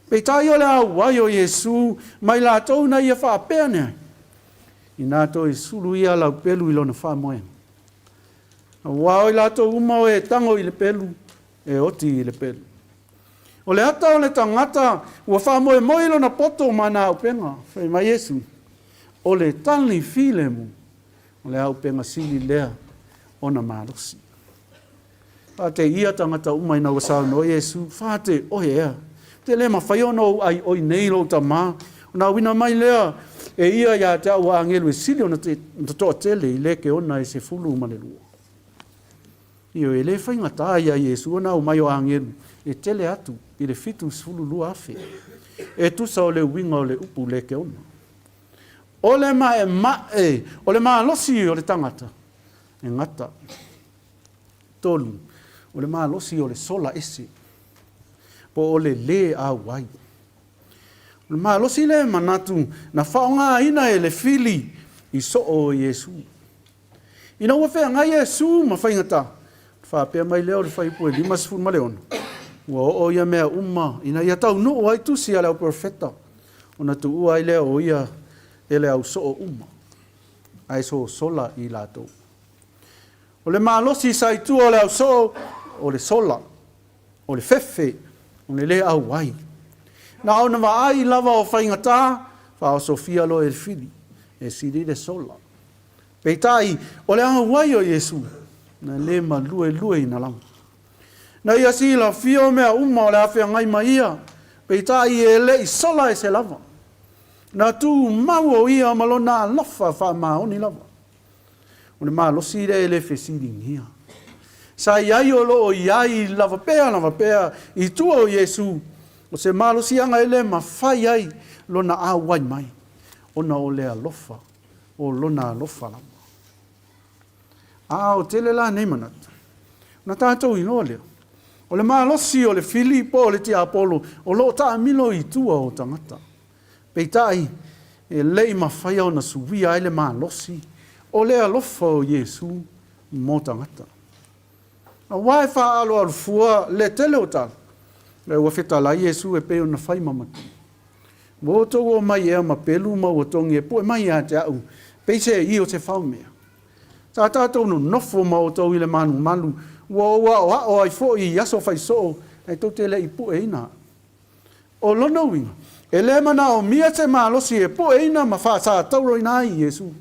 Peitai o le auai o Iesu mai latou ina ia faapea ane ai, Inā toe sulu ia lau pelu i lona faamoega. Aua o i latou uma o e tago i le pelu, e oti i le pelu. O le ata o le tagata ua faamoemoe i lona poto ma ana auupega, fai mai Iesu, o le tali filemu, o le auupega sili lea ona malosi. Fate ia tagata uma ina ua saunoa Iesu, Fate oe ea, te le mafai ona ou aioi nei lou tama, ona auina mai lea e ia ia te au agelu e sili ona toatele i lekeona e 12. Ioe, e le faigata iā Iesu ona aumai o agelu e tele atu i le 72,000, e tusa o le uiga o le upu lekeona. O le maemae, o le malosi o le tagata, e gata. Tolu, o le malosi o le sola ese, po o le lē auai. O le malosi lea e manatu na faaaogaina e le fili i soo o Iesu. Ina ua feagai Iesu ma faigata, faapea mai lea o le fuaiupu e 56, ua oo ia mea uma ina ia taunuu ai tusi a le auperofeta, ona tuua ai lea o ia e le au soo uma, ae sosola i latou. O le malosi sa i tua o le au soo, o le sola, o le fefe, o le lē auai. Na ona vaai lava o faigata, faaosofia loa e le fili, e sili le sola. Peitai, o le auai o Iesu, na lē maluelueina lava. Na ia silafia o mea uma o le a feagai ma ia, peitai e le i sola ese lava. Na tumau o ia ma lona alofa faamaoni lava. O le malosi lea e le fesiligia. Sa i ai o lo o i ai lava pea lava pea i tua o Iesu, o se malosiaga e le mafai ai lona auai mai, ona o le alofa o lona alofa lava. A o tele la nei manatu, ona tatou iloa lea, o le malosi o le fili po o le tiapolo o lo o taamilo i tua o tagata. Peitai, e le i mafai ona suia ai le malosi o le alofa o Iesu mo tagata. Aua e faaaloalo fua le tele o tala, ae ua fetalai Iesu e pei ona fai ma matua. Ua outou omai ea ma pelu ma ua togi e pue mai ia te au, peiseai o se faomea. Sa tatou nonofo ma outou i le malumalu, ua ou aoao ai foi i aso faisoo, ae tou te le i pueina au. O lona uiga, e le manaomia se malosi e pueina ma faasatauroina ai Iesu.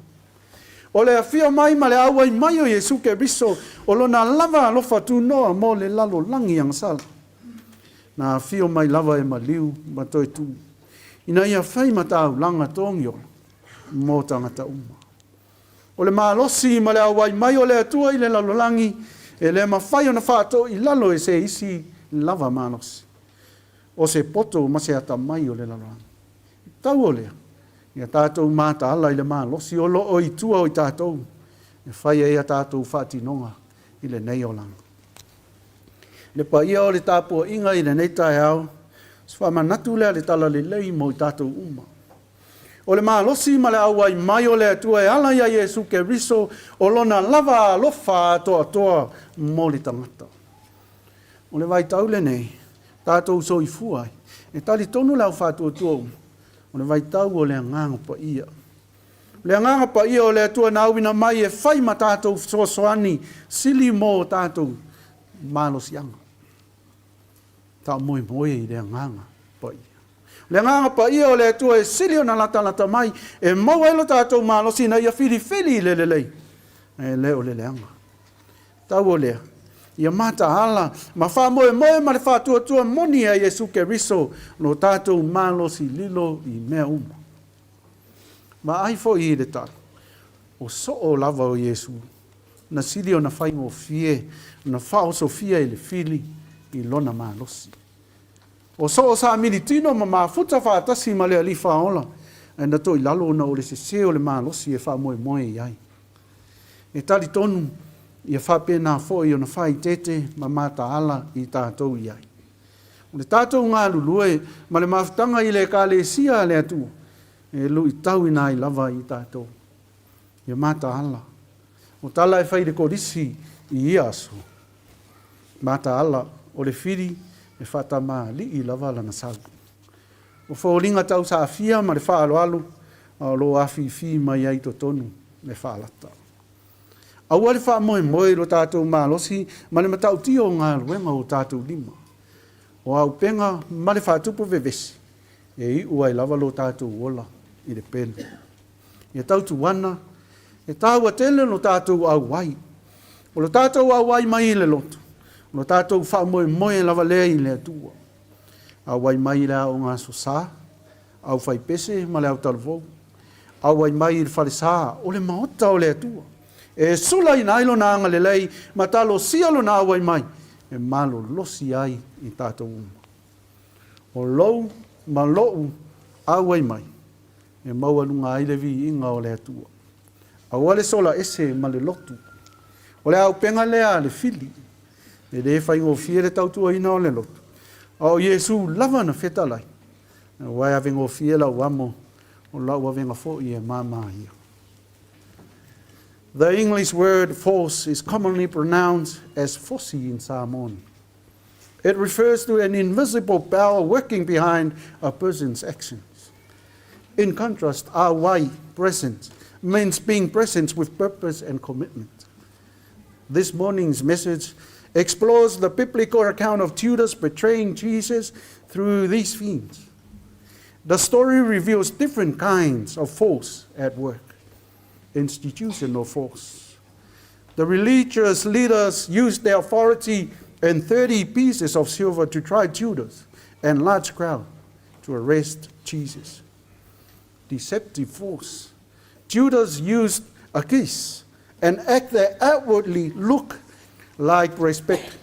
O le afio mai ma le auai mai o Iesu Keriso, o lona lava alofa tunoa mo le lalolagi agasala. Na afio mai lava e maliu ma toe tu. ina ia fai ma taulaga togiola mo tagata uma. O le malosi ma le auai mai o le Atua i le lalolagi, e le mafai ona faatoilalo e se isi lava malosi, o se poto ma se atamai o le lalolagi. Tau o lea, ia tatou mataala i le malosi o lo o i tua o i tatou e fai ai a tatou faatinoga i lenei olaga. Le paia o le tapuaiga i lenei taeao, se faamanatu lea le talalelei mo i tatou uma. O le malosi ma le auai mai o le Atua e ala ia Iesu Keriso o lona lava alofa atoatoa mo le tagata. O le vaitau lenei, tatou soifua ai, e talitonu le au faatuatua uma, o le vaitau o le Agaga Paia. O le Agaga Paia o le Atua na auina mai e fai ma tatou fesoasoani sili mo tatou malosiaga. Taamoemoe i le Agaga Paia. O le Agaga Paia o le Atua e sili ona latalata mai e maua ai lo tatou malosi ina ia filifili i le lelei, ae le o le leaga. Tau o lea, ia mataala ma faamoemoe ma le faatuatua moni ia Iesu Keriso lo tatou malosi lilo i mea uma. Vaai foi i le tala, o soo lava o Iesu, na sili ona faigofie ona faaosofia i le fili i lona malosi. O soo sa militino ma mafuta faatasi ma le Alii Faaola, ae na toilalo ona o le sese o le malosi e faamoemoe i ai. E talitonu ia faapena foi ona faaeteete ma mataala i tatou i ai. O le tatou galulue ma le mafutaga i le Ekalesia a le Atua, e luitauina ai lava i tatou. Ia mataala. O tala e fai i le Kolisi i ia aso, mataala o le fili e faatamalii lava lana sau. O foliga tausaafia ma le faaaloalo, a o lo o afifi mai ai i totonu le faalata. Aua le faamoemoe i lo tatou malosi ma le matautia o galuega o tatou lima. O auupega ma le faatupu vevesi, e iu ai lava lo tatou ola i le pelu. Ia tautuana, e taua tele lo tatou auai. O lo tatou auai mai i le lotu, o lo tatou faamoemoe lava lea i le Atua. Auai mai i le aoga Aso Sa, aufaipese ma le autalavou. Auai mai i le falesa, o le maota o le Atua. E sulaina ai lona agalelei ma talosia lona auai mai, e malolosi ai i tatou uma. O lou ma lou auai mai, e maualuga ai le viiga o le Atua. Aua le sola ese ma le lotu. O le auupega lea a le fili, e le faigofie le tautuaina o le lotu, a o Iesu lava na fetalai, aua e avegofie lau amo, o lau avega foi e māmā ia. The English word force is commonly pronounced as fosi in Samoan. It refers to an invisible power working behind a person's actions. In contrast, auai, present, means being present with purpose and commitment. This morning's message explores the biblical account of Judas betraying Jesus through these themes. The story reveals different kinds of force at work. Institutional force. The religious leaders used their authority and 30 pieces of silver to try Judas and large crowd to arrest Jesus. Deceptive force. Judas used a kiss, an act that outwardly looked like respect,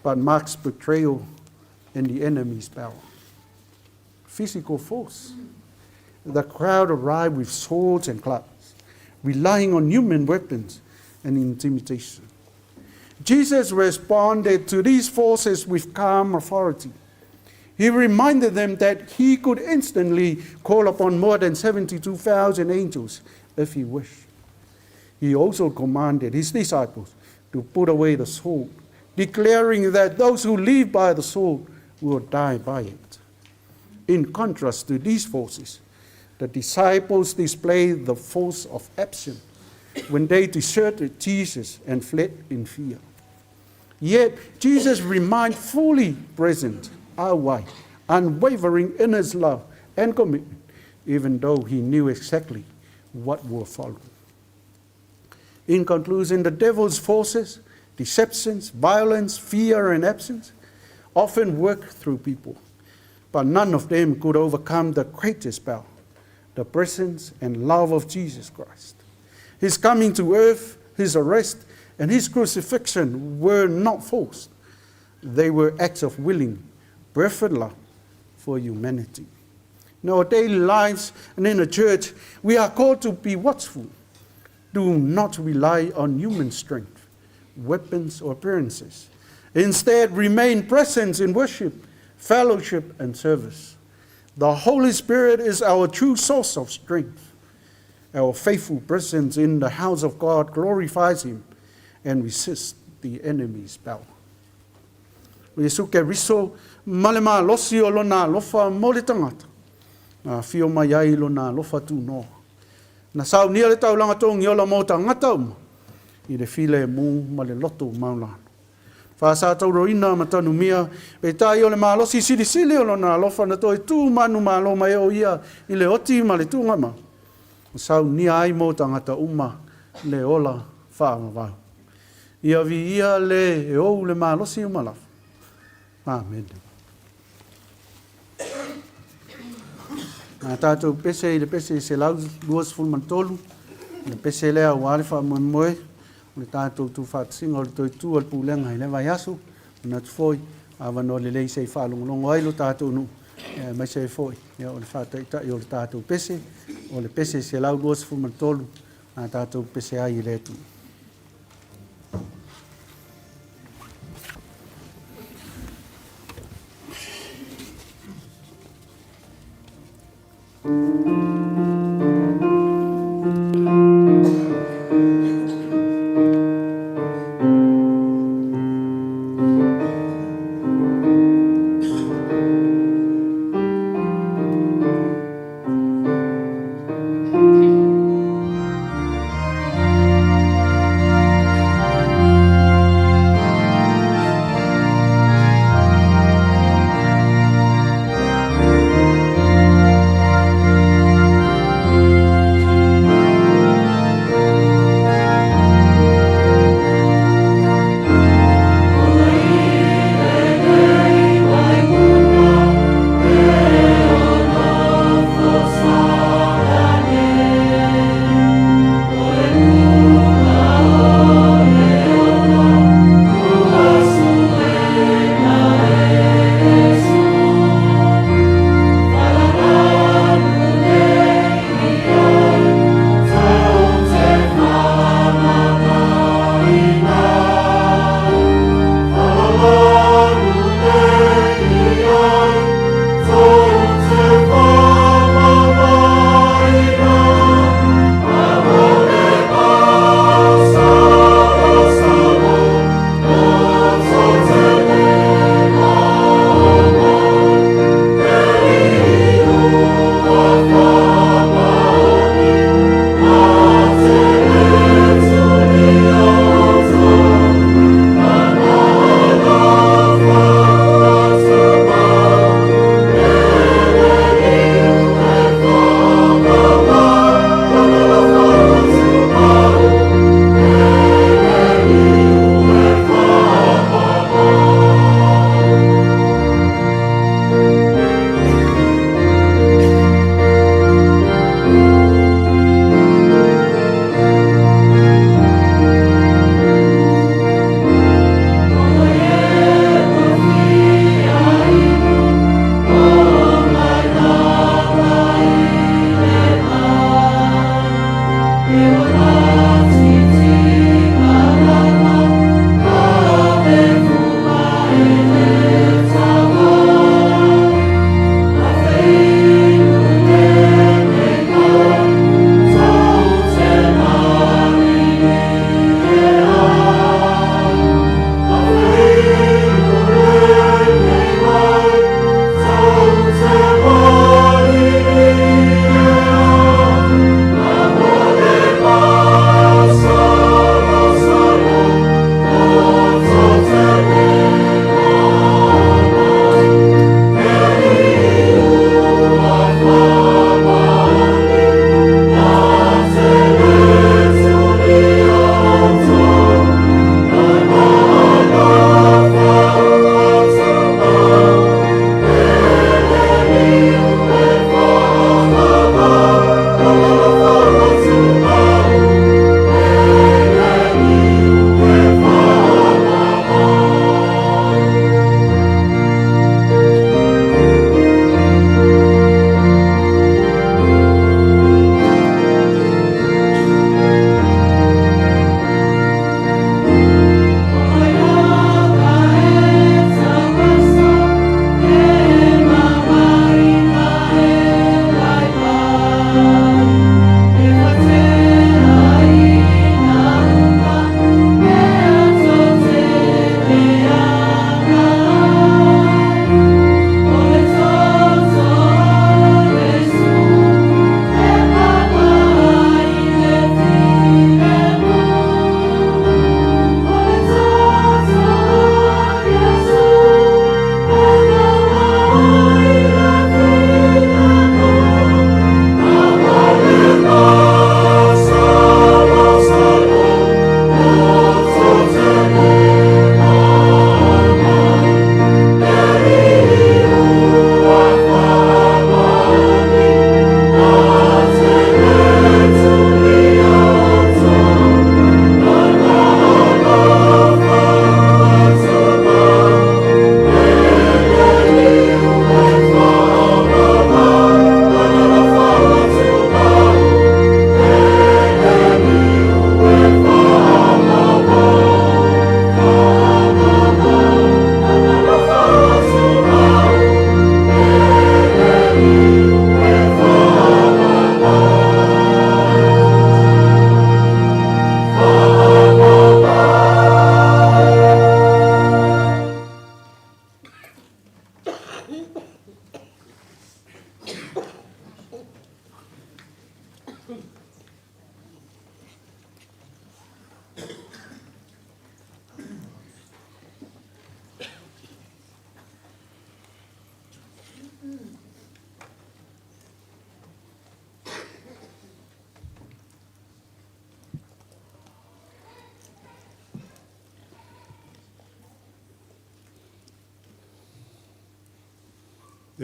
but marks betrayal and the enemy's power. Physical force. The crowd arrived with swords and clubs, relying on human weapons and intimidation. Jesus responded to these forces with calm authority. He reminded them that he could instantly call upon more than 72,000 angels if he wished. He also commanded his disciples to put away the sword, declaring that those who live by the sword will die by it. In contrast to these forces, the disciples displayed the force of absence when they deserted Jesus and fled in fear. Yet Jesus remained fully present, auai, unwavering in his love and commitment, even though he knew exactly what will follow. In conclusion, the devil's forces, deceptions, violence, fear, and absence often work through people. But none of them could overcome the greatest power, the presence and love of Jesus Christ. His coming to earth, his arrest, and his crucifixion were not forced. They were acts of willing, perfect love for humanity. In our daily lives and in the church, we are called to be watchful. Do not rely on human strength, weapons, or appearances. Instead, remain present in worship, fellowship, and service. The Holy Spirit is our true source of strength. Our faithful presence in the house of God glorifies Him and resists the enemy's power. O Iesu Keriso ma le malosi o Lona alofa mo le tangata, na afio mai ai Lona alofa tunoa. Na saunia le taulaga togiola mo tagata uma i le filemu ma le loto maulana. Faasatauroina ma tanumia, peitai o le malosi silisili o Lona alofa na toe tu manumalo mai o Ia i le oti ma le tugama, na saunia ai mo tagata uma le ola faavavau. Ia viia le e ou le malosi uma lava. Amene. Na tātou pese i le pese 123, le pese lea aua le faamoemoe o le tātou tuufaatasiga o le toe tu o le pulega i le vaiaso, manatu foi, avanoa lelei se i faalogologo ai lo tātou nuu, aemaise ai foi o le faataitai o le tātou pese, o le pese 123, na tātou pese ai i le Atua.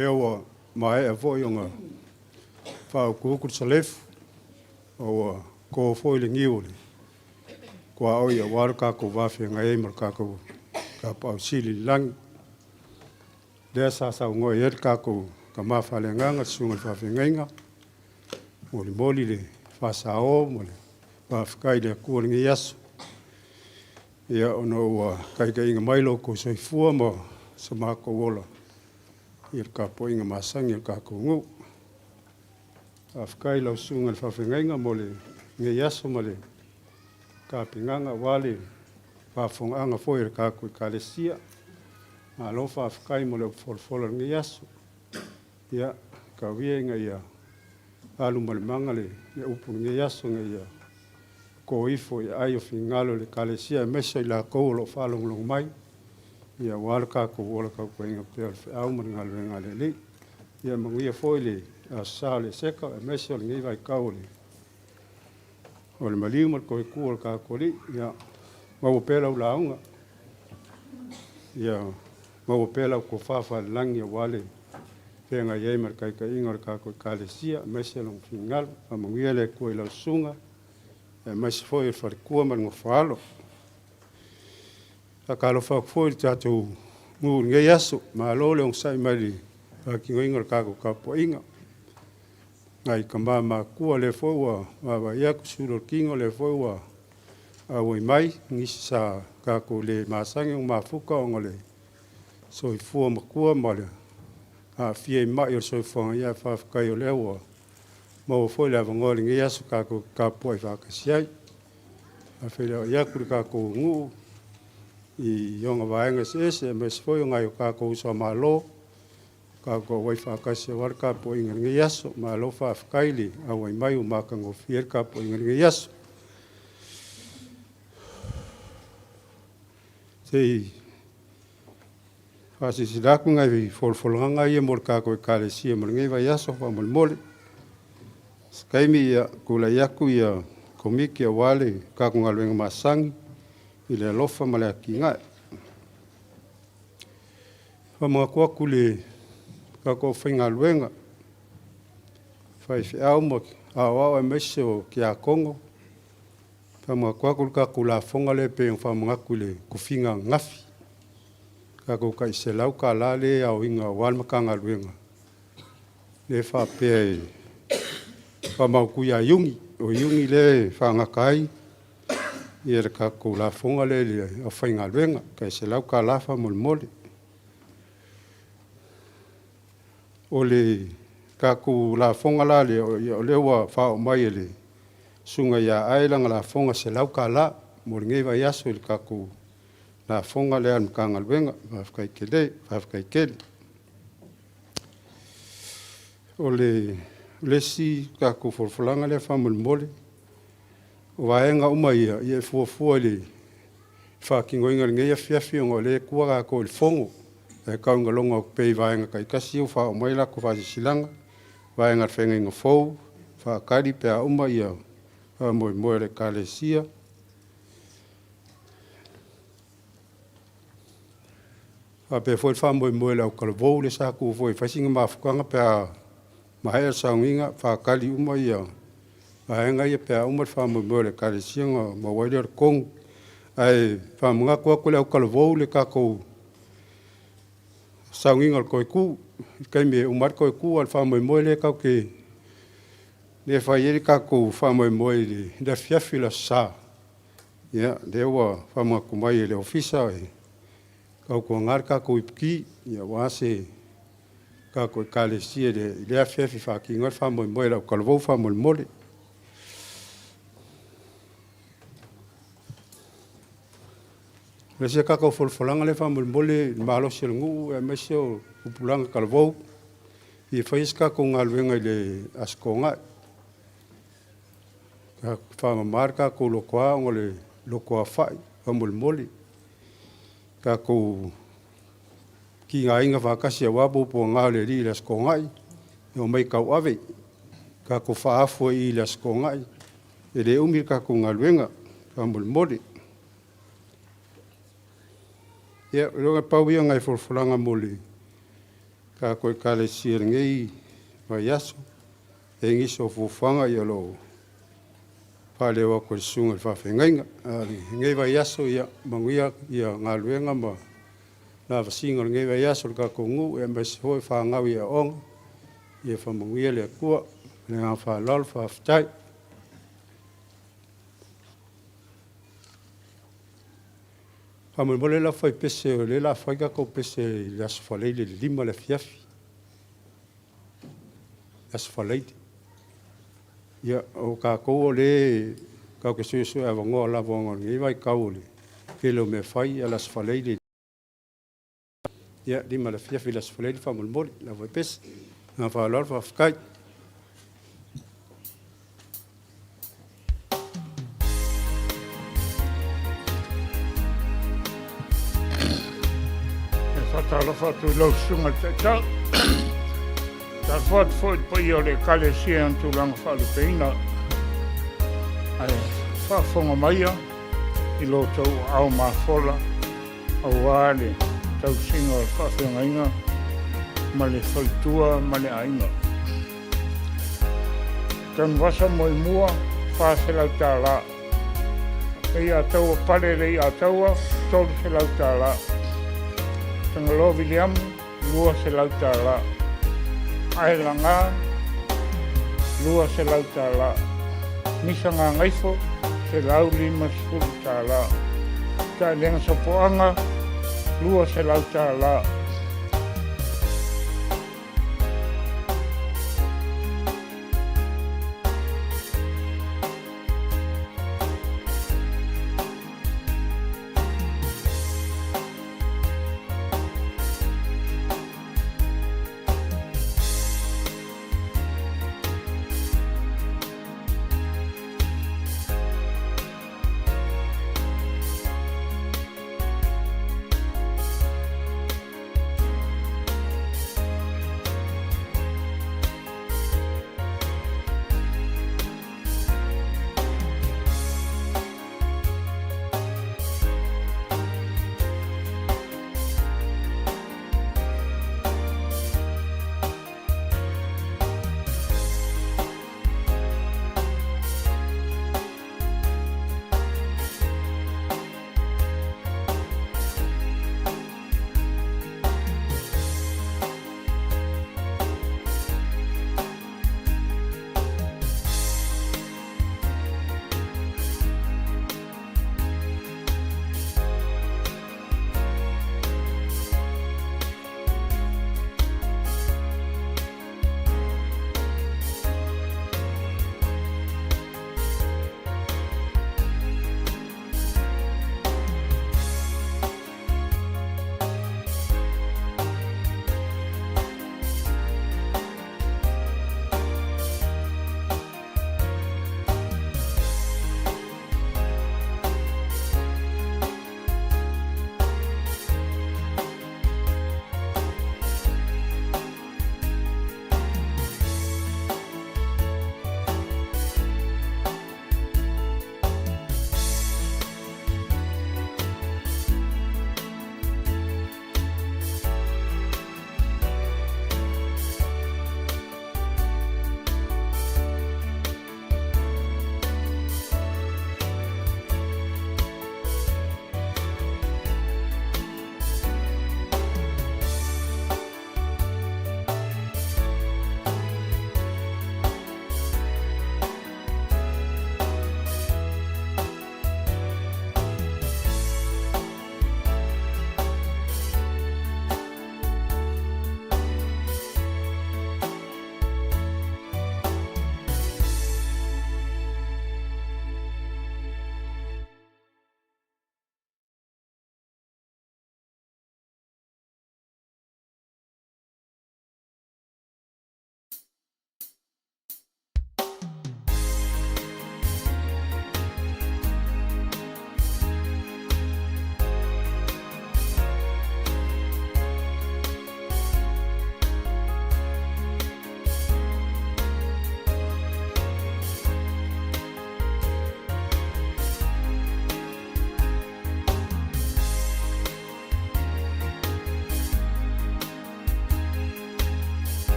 Lea ua maea foi ona faautuutu le salefu, ma ua to foi le niu o le tuaoi aua lo tatou va feagai ai ma le tatou Tapaau Sili i le lagi. Lea sa saunoa i ai le tatou tama faaleagaga le susuga i le faafeagaiga, molimoli le faasao ma le faafetai i le Atua i lenei aso, ia ona ua taitaiina mai lo outou soifua ma so matou ola i le tapuaiga masani a le tatou nuu. Faafetai i lau susuga i le faafeagaiga mo lenei aso ma le tapenaga aua le faafofogaaga foi a le tatou Ekalesia. Malo faafetai mo le upufolafola i lenei aso. Ia, tau ia ina ia alu ma le maga le upu i lenei aso ina ia to ifo i aai o finagalo o le Ekalesia aemaise o i latou o lo o faalogologo mai, ia aua lo tatou ola tautuaina pea o le feau ma le galuega a le Alii. Ia manuia foi le Aso Sa o le Eseta aemaise o lenei vaitau o le O le maliu ma le toe tu o le tatou Alii, ia maua pea lau lauga, ia maua pea lau tofa faalelagi aua le feagai ai ma le taitaiga o le tatou Ekalesia, aemaise lona finagalo. Faamanuia le Atua i lau susuga, aemaise foi o le faletua ma le nofoaalo. Faatalofa atu foi i le tatou nuu i lenei aso, malo le onosai mai i le faatinoina o le tatou tapuaiga. Nai tama matutua, lea foi ua vaavaai atu sulu o le tino, lea foi ua auai mai nisi sa tatou le masani ona mafuta ona o le soifua matua ma le aafia i mai o le soifuaga, ae faafetai o lea ua maua foi le avanoa i lenei aso tatou te tapuai faatasi ai. Faafeiloai atu i le tatou nuu i ona vaega eseese aemaise foi o nai o tatou uso a Malo, tatou auai faatasi aua le tapuaiga i lenei aso. Malo faafetai le auai mai ua matagofie ai le tapuaiga i lenei aso. Se i faasilasila atu nai folafolaga ia mo le tatou Ekalesia mo lenei vaiaso faamolemole. Se taimi ia tulai atu ia komiti aua le tatou galuega masani i le alofa ma le atinae. Faamanatu atu i le tatou aufaigaluega, faifeau ma aoao aemaise o tiakono, faamanatu atu le tatou lafoga lea pei ona faamanatu i le tofiga ananafi, tatou tai $100 lea e aoina aua le Matagaluega, lea e faapea e faamautu ia Iuni, o Iuni lea e faagata ai le tatou lafoga lea i le aufaigaluega, tai $100 faamolemole. O le tatou lafoga la lea, o lea ua faaoo mai e le susuga ia Ae lana lafoga e $100 mo lenei vaiaso i le tatou lafoga lea a le Matagaluega. Faafetai tele, faafetai tele. O le isi tatou folafolaga lea faamolemole, o vaega uma ia, e fuafua i le faatinoina i lenei afiafi ona o lea e tua tatou i le fono, ae tau ina logo atu pea i vaega taitasi ia ua faaoo mai a latou faasilasilaga, vaega a le Feagaiga Fou, faatali pe a uma faamoemoe o le Ekalesia. Faapea foi le faamoemoe o le autalavou lea sa tuu foi e fai sina mafutaga pe a maea le sauniga, faatali uma vaega ia pe a uma le faamoemoe o le Ekalesia ona maua ai lea o le tonu. Ae faamanatu atu e le autalavou le tatou sauniga o le toe-tu i le taimi e uma ai le toe-tu, a o le faamoemoe lea tatou te le fai ai le tatou faamoemoe i le afiafi o le Aso Sa, ia, lea ua faamanatu mai e le Ofisa, e tautuana le tatou iputi aua se tatou Ekalesia i lea afiafi e faatino ai le faamoemoe o le autalavou faamolemole. O le isi a tatou folafolaga lea faamolemole i le malosi o le nuu aemaise o tupulaga talavou, ia faia se tatou galuega i le Aso Toonai, faamama le tatou lotoa ona o le lotoaofai faamolemole. Tatou tigaina faatasi aua puapuaga o le Alii i le Aso Toonai, e omai e tauave, tatou faaafu ai i i le Aso Toonai. E le umi le tatou galuega faamolemole. Ia, pau ia o nai folafolaga mo le Tatou Ekalesia i lenei vaiaso. E i ai nisi o fuafuaga o lo o faaleo atu e le susuga i le faafeagaiga. A o lenei vaiaso, ia manuia galuega ma lavasiga o lenei vaiaso i le tatou nuu aemaise foi o fanau i aoga. Ia faamanuia le Atua. Ma le agaga faaaloalo, faafetai. Faamolemole le afu pese, o lea o le a fai tatou pese i le Aso Faraile i le 5 i le afiafi. Aso Faraile. Ia, o tatou o lea tatou te suesue avanoa lava ona o lenei vaitau o le tele o mea fai, ia o le Aso Faraile, ia, 5 i le afiafi i le Aso Faraile faamolemole le au faipese. Ma le faaaloalo, faafetai.
E faatalofa atu i lau Susuga i le Taitai, faatalofa atu foi i le paia o le Ekalesia i ona tulaga faalupeina, ae faafofoga maia i lo outou aao mafola aua le tausiga o le faafeagaiga ma le faletua ma le aiga. Tanuvasa Moemua, $400. Leiataua Pale Leiataua, $300. Tagaloa Viliamu, $200. Aelaga, $200. Misa Gagaifo, $150. Taeleaga Sopoaga, $200.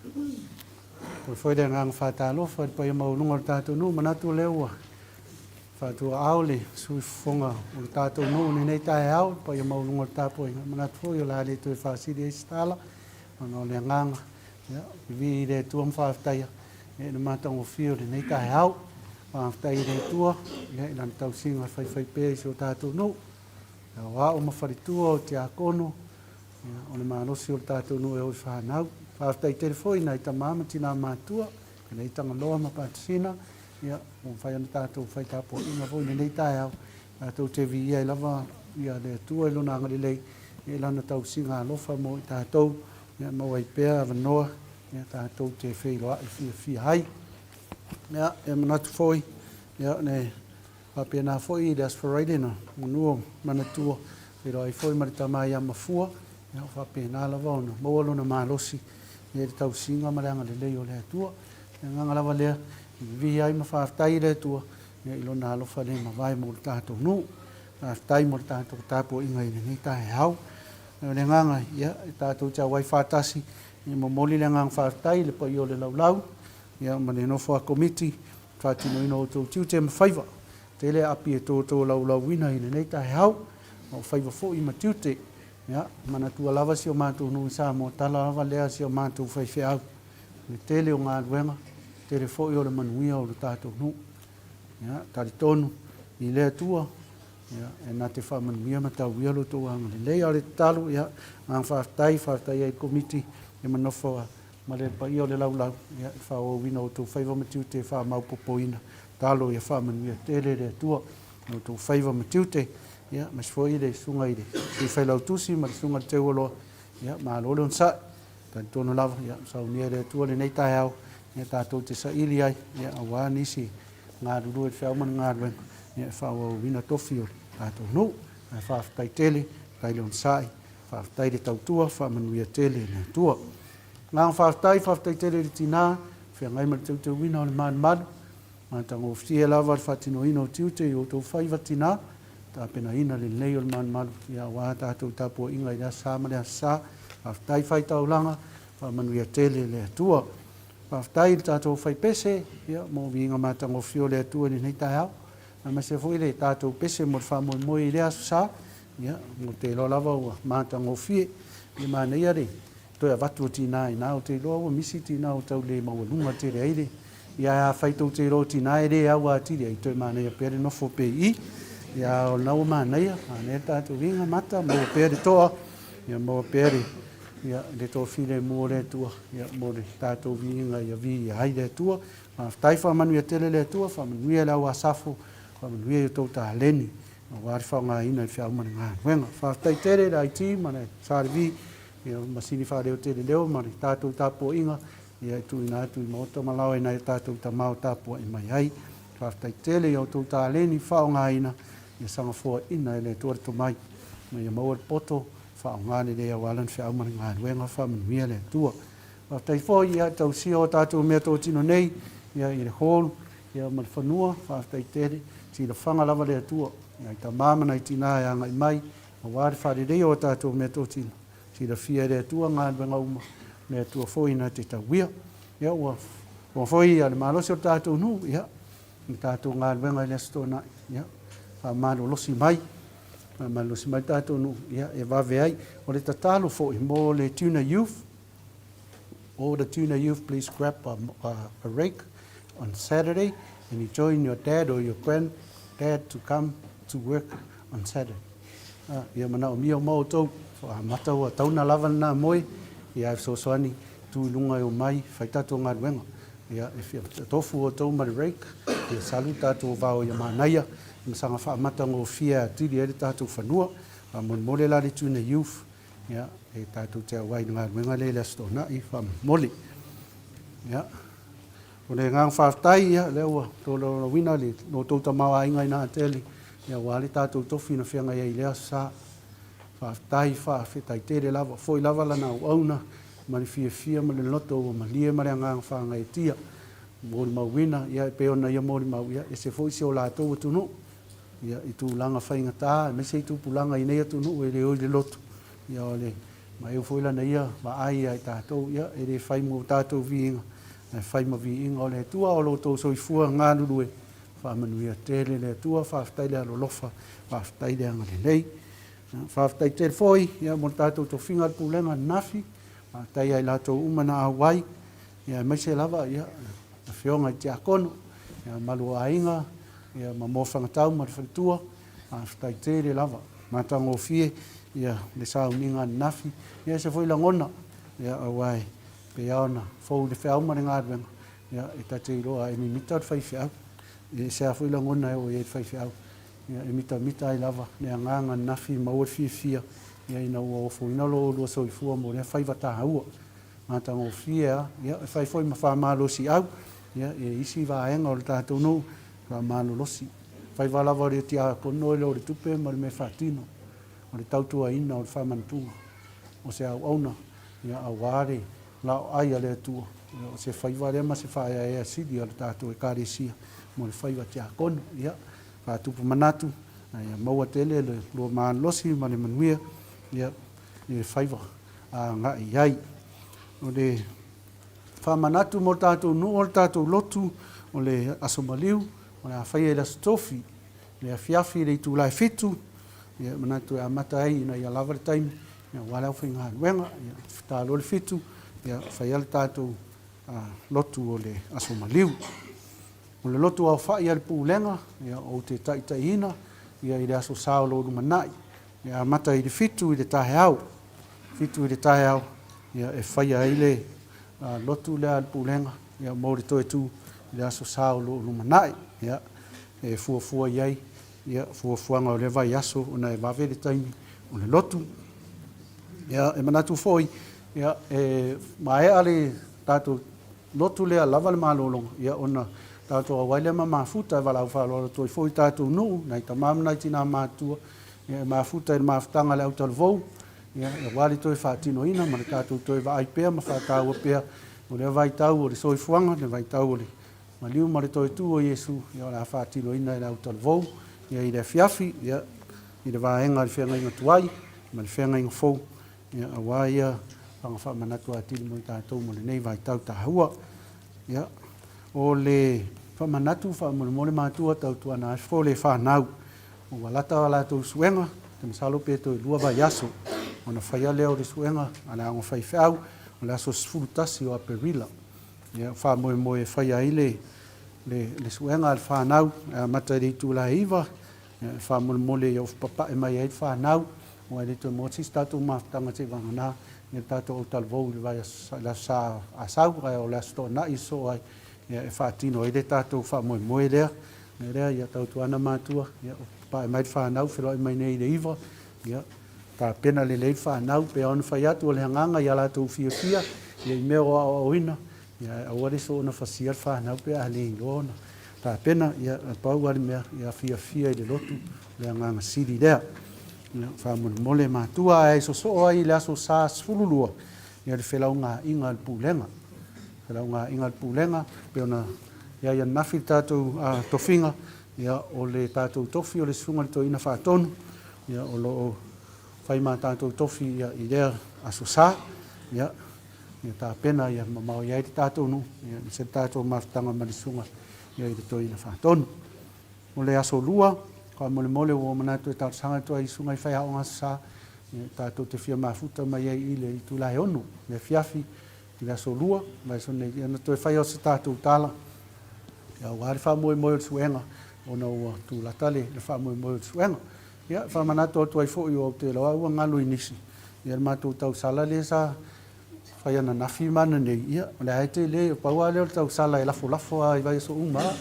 Momoli foi le agaga faatalofa i le paia maualuga o le tatou nuu. Manatu lea ua faatuaao le sui fofoga o le tatou nuu i lenei taeao, le paia maualuga o le tapuaiga. Manatu foi o le a le toe faasili ai se tala ona o le agaga ia vivii i le Atua ma faafetaia i le matagofie o lenei taeao. Faafetai i le Atua i Lana tausiga faifaipea i si o tatou nuu, e aoao ma faletua o tiakono, o le malosi o le tatou nuu e oo i fanau. Faafetai tele foi i nai tama ma tina matua, i Tagaloa ma Patasina, ua mafai ona tatou fai tapuaiga foi i lenei taeao, tatou te viia ai lava le Atua i Lona agalelei i Lana tausiga alofa mo i tatou, e maua ai pea avanoa tatou te feiloai fiafia ai. E manatu foi, le faapena foi i le Aso Faraile na manu o manatua feiloai foi ma le tama ia Mafua, o faapena lava ona maua lona malosi i le tausiga ma le agalelei o le Atua. O le agaga lava lea e vivii ai ma faafetai i le Atua i Lona alofa le mavae mo le tatou nuu. Faafetai mo le tatou tapuaiga i lenei taeao. O le agaga, ia, e tatou te auai faatasi e momoli le agaga faafetai i le paia o le laulau ma le nofo a Komiti i le faatinoina o outou tiute ma faiva. Tele api e totolaulauina i lenei taeao, a o faiva foi ma tiute. Ia, manatua lava si o matou nuu i Samoa, tala lava lea a si o matou faifeau, le tele o galuega, tele foi o le manuia o le tatou nuu. Ia, talitonu i le Atua, ia, e na te faamanuia ma tauia lo outou agalelei. A o le tatalo, ia, agaga faafetai, faafetai ai i le Komiti ia ma nofo ma le paia o le laulau, ia, i le faaauauina o outou faiva ma tiute e faamaopopoina. Tatalo ia faamanuia tele le Atua i outou faiva ma tiute, ia, aemaise foi le susuga i le Sui Failautusi ma le susuga i le Teualoa, ia, malo le onosai. Talitonu lava, ia, saunia e le Atua lenei taeao, ia, tatou te saili ai, ia, aua nisi galulue i le feau ma le galuega, ia, e faaauauina tofi o le tatou nuu. Ae faafetai tele, faafetai le onosai, faafetai le tautua, faamanuia tele le Atua. Agaga faafetai, faafetai tele i le tina, feagai ma le teuteuina o le malumalu, Matagofie lava le faatinoina o tiute i outou faiva tina, tapenaina lelei o le malumalu ia aua tatou tapuaiga i le aso Sa ma le aso Sa. Faafetai fai taulaga, faamanuia tele le Atua. Faafetai i le tatou fai pese ia mo viiga matagofie o le Atua i lenei taeao, aemaise foi le tatou pese mo le faamoemoe i lea aso Sa, ia mo te iloa lava ua matagofie. E manaia le Toe avatu o tina ina, ou te iloa ua misi tina ua tau le maualuga tele ai le, ia ae afai tou te iloa o tina e le au atili ai, toe manaia pea le nofo pe i i. Ia a o lena ua manaia, manaia le tatou iga mata, maua pea le toa, ia maua pea le, ia le toafilemu o le Atua, ia mo le tatou viiga ia viia ai le Atua. Faafetai faamanuia tele le Atua, faamanuia i le au Asafo, faamanuia i o tou taleni, aua le faaaogaina i le feau ma le galuega. Faafetai tele i le IT ma le SRV, Ia masini faaleotele leo ma le tatou tapuaiga ia e tuuina atu i maota ma laoa i nai o tatou tama o tapuai mai ai. Faafetai tele i a outou taleni faaaogaina ia sagafoaina e le Atua le tomai ma ia maua le poto faaaoga lelei aua lana feau ma le galuega faamanuia le Atua. Faafetai foi ia tausia o tatou meatotino nei ia i le hall ia ma le fanua. Faafetai tele silafaga lava le Atua i nai tama ma nai tina e agai mai Aua le faaleleia o a tatou meatotino, silafia e le Atua galuega uma, le Atua foi na te tauia. Ia ua ua foi ia le malosi o le tatou nuu, ia le tatou galuega i le Aso Toonai, ia faamalolosi mai, faamalolosi mai le tatou nuu, ia e vave ai. O le tatalo foi mo le Tuna Youth, all the Tuna Youth please grab a, a, a rake on Saturday and you join your dad or your granddad to come to work on Saturday. Ah, ia manaomia uma outou, amata ua tauna lava lena moe, ia e fesoasoani, tu i luga e omai, fai tatou galuega. Ia e fia tofu outou ma le rake, ia salu tatou vao ia manaia, ma saga faamata gofie atili ai le tatou fanua. Faamolemole la le Tuna Youth, ia e tatou te auai i le galuega lea i le Aso Toonai, faamolemole. Ia, O le agaga faafetai, ia, lea ua tolaulauina le lo outou tamaoaiga i Natele, ia, aua le tatou tofi na feagai ai i lea aso sa. Faafetai, faafetai tele lava. Foi lava lana auauna ma le fiafia ma le loto ua malie ma le agaga faagaeetia. Molimauina, ia, e pei ona ia molimau, ia, ese foi si o latou atunuu, ia, i tulaga faigata, aemaise i tupulaga i nei atunuu e le oi le lotu, ia, o le. Ma eu foi lana ia vaai ia i tatou, ia, e le fai mo tatou viiga, ae fai ma viiga o le Atua. O lo outou soifua galulue, faamanuia tele le Atua, faafetai le alolofa, faafetai le agalelei. Faafetai tele foi ia, mo le tatou tofiga le pulega ananafi, faafetai ia i latou uma na auai, ia, aemaise lava ia, afioga i tiakono, ia, malu o aiga, ia, ma Moafagatau ma le faletua, faafetai tele lava, matagofie ia le sauniga ananafi, ia e ese foi lagona, ia, aua e pei lava ona fou i le feau ma le galuega, ia, e ta te iloa e mimita le faifeau, e ese lava foi lagona e oo i ai le faifeau, ia, e mitamita ai lava le agaga ananafi, maua le fiafia, ia, ina ua ofoina lo oulua soifua mo lea faiva taua. Matagofie lava, ia, e fai foi ma faamalosiau, ia, i isi vaega o le tatou nuu, faamalolosi. Faiva lava o le tiakono e le o le tupe ma le mea faatino, o le tautuaina o le faamanatuga o se auauna, ia, aua le laoai a le Atua, ia, o se faiva lea ma se faaeaea sili a le tatou Ekalesia mo le faiva tiakono. Ia, faatupu manatu, ia maua tele le lua malolosi ma le manuia, ia, i le faiva agai i ai. O le faamanatu mo le tatou nuu o le tatou lotu o le Aso Maliu, o le a faia i le Aso Tofi, le afiafi i le itula e 7, ia, manatu e amata ai ina ia lava le taimi, ia, aua le aufaigaluega, ia, ta loa le 7, ia, faia le tatou lotu o le Aso Maliu. O le lotu aofai a le Pulega, ia, ou te taitaiina, ia, i le Aso Sa o lo o lumanai, e amata i le 7 i le taeao, 7 i le taeao, ia, e faia ai le lotu lea a le Pulega, ia, mo le toe tu i le Aso Sa o lo o lumanai. Ia, e fuafua i ai, ia, fuafuaga o lea vaiaso ona e vave le taimi o le lotu. Ia, e manatu foi, ia, e maea le tatou lotu lea lava le malologa, ia, ona tatou auai lea ma mafuta e valaau faaaloalo atu ai foi i tatou nuu, nai tama ma nai tina matutua, ia, e mafuta i le mafutaga a le autalavou, ia, aua le toe faatinoina ma le tatou toe vaai pea ma faataua pea o lea vaitau o le soifuaga, le vaitau o le maliu ma le toe tu o Iesu, ia, o le a faatinoina e le autalavou, ia, i le afiafi, ia, i le vaega o le feagaiga tuai ma le feagaiga fou, ia, aua ia faga faamanatu atili mo i tatou mo lenei vaitau taua. Ia, o le faamanatu faamolemole matua tautuana ai le fanau ua lata a latou suega, te masalo pe toe 2 vaiaso ona faia lea o le suega a le aoga faifeau o le aso 11 o Aperila. Ia, faamoemoe e faia ai le le suega a le fanau e amata i le itula e 9, ia, e faamolemole ia ofopapae mai ai le fanau, aua e le toe maua se isi tatou mafutaga seivagana ia le tatou autalavou i le vaiaso i le aso Sa Asau, ae o le aso Toonai e sosoo ai, ia, e faatino ai le tatou faamoemoe lea. O le mea lea, ia tautuana matua, ia pae mai le fanau, feloai mai nei i le 9, ia, tapena lelei le fanau, pei ona fai atu o le agaga ia latou fiafia, ia i mea o aoaoina, ia, ae aua le soona fasia le fanau pe a le iloa ona tapena, ia, pau lava le mea, ia fiafia i le lotu, o le agaga sili lea. Ia, faamolemole matua, ae sosoo ai i le aso Sa 12, ia le felaugaaiga a le Pulega. Felaugaaiga a le Pulega, pei ona i ai ananafi le tatou tofiga, ia, o le tatou tofi o le Susuga i le Toeaina Faatonu, ia, o lo o fai ma tatou tofi, ia, i lea Aso Sa, ia, ia tapena ia mamao i ai le tatou nuu, ia, aemaise le tatou mafutaga ma le Susuga, ia, i le Toeaina Faatonu. O le Aso Lua, faamolemole ua ou manatu e talosaga atu ai i Susuga i Faiaoga Aso Sa, ia, tatou te fia mafuta mai ai i le itula e 6 i le afiafi, i le aso Lua, vaiaso nei, ia ona toe faia o se tatou tala, ia, aua le faamoemoe o le suega, ona ua tulata le faamoemoe o le suega. Ia, e faamanatu atu ai foi, ou te iloa ua galo i nisi, ia le matou tausala lea sa fai ananafi ma ananei, ia, o lea e tele, pau lava lea o le tausala e lafolafo lava i vaiaso uma lava.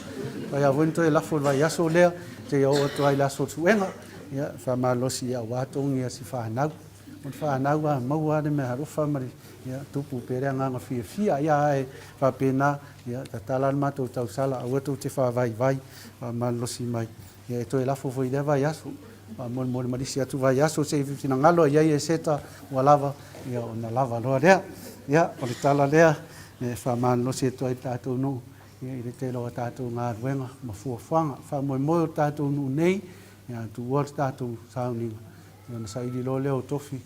Fai lava foi ona toe lafo i le vaiaso lea, seia oo atu ai i le aso o le suega, ia, faamalosi aua togi a si fanau. O le fanau a maua lava le meaalofa ma le, ia, tupu pea le agaga fiafia. Ia, ae faapena, ia, tatala le matou tausala, aua tou te faavaivai, faamalolosi mai, ia, e toe lafo foi i lea vaiaso, faamolemole ma le isi atu vaiaso se i finagalo ai i ai e seta ua lava, ia, ona lava loa lea. Ia, o le tala lea e faamalolosi atu ai le tatou nuu, ia, i le tele o a tatou galuega ma fuafuaga. Faamoemoe o le tatou nuu nei, ia, tuua le tatou sauniga, Ia ona saili loa lea o tofi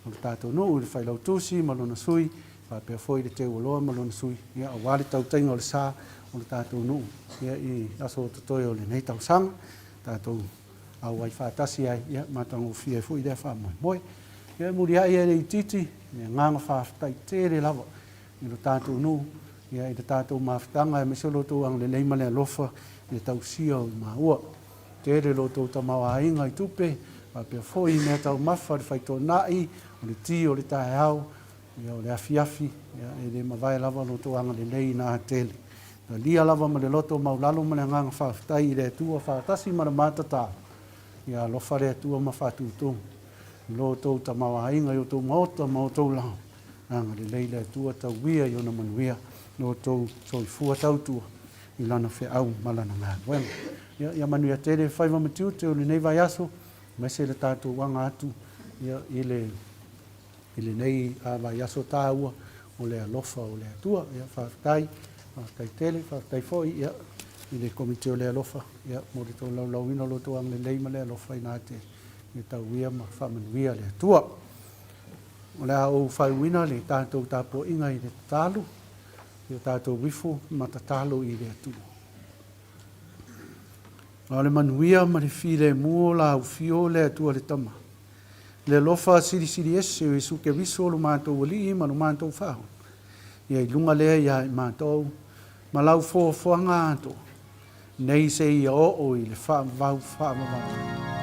o le tatou nuu i le Failautusi ma lona sui, faapea foi le Teualoa ma lona sui, ia, aua le tautaiga o le sa o le tatou nuu, ia, i aso o totoe o lenei tausaga, tatou auai faatasi ai, ia, matagofie ai foi lea faamoemoe. Ia, e muliai e le itiiti le agaga faafetai tele lava i lo tatou nuu, ia, i le tatou mafutaga aemaise o lo outou agalelei ma le alofa i le tausia o maua. Tele lo outou tamaoaiga i tupe, faapea foi i meataumafa, le faitoonai, o le ti o le taeao, ia, o le afiafi, ia, e le mavae lava lo outou agalelei ina tele. Talia lava ma le loto maulalo ma le agaga faafetai i le Atua faatasi ma le matatao, ia alofa le Atua ma faatutonu i lo outou tamaoaiga i outou maota ma outou lao. Agalelei le Atua tauia i ona manuia lo outou soifua tautua i lana feau ma lana galuega. Ia, ia manuia tele faiva ma tiute o lenei vaiaso, aemaise le tatou aga atu ia, i le i lenei vaiaso taua o le alofa o le Atua. Ia, faafetai, faafetai tele, faafetai foi ia, i le Komiti o le Alofa ia, mo le tolaulauina o lo outou agalelei ma le alofa ina te ia tauia ma faamanuia le Atua. O le a ou faaiuina le tatou tapuaiga i le tatalo, ia tatou ifo ma tatalo i le Atua. A o le manuia ma le filemu o la ufio o le Atua le Tama, le alofa silisili ese o Iesu Keriso lo matou Alii ma lo matou Faaola, ia i luga lea iā i matou ma lau foafoaga atoa, nei seia oo i le faavavau faavavau.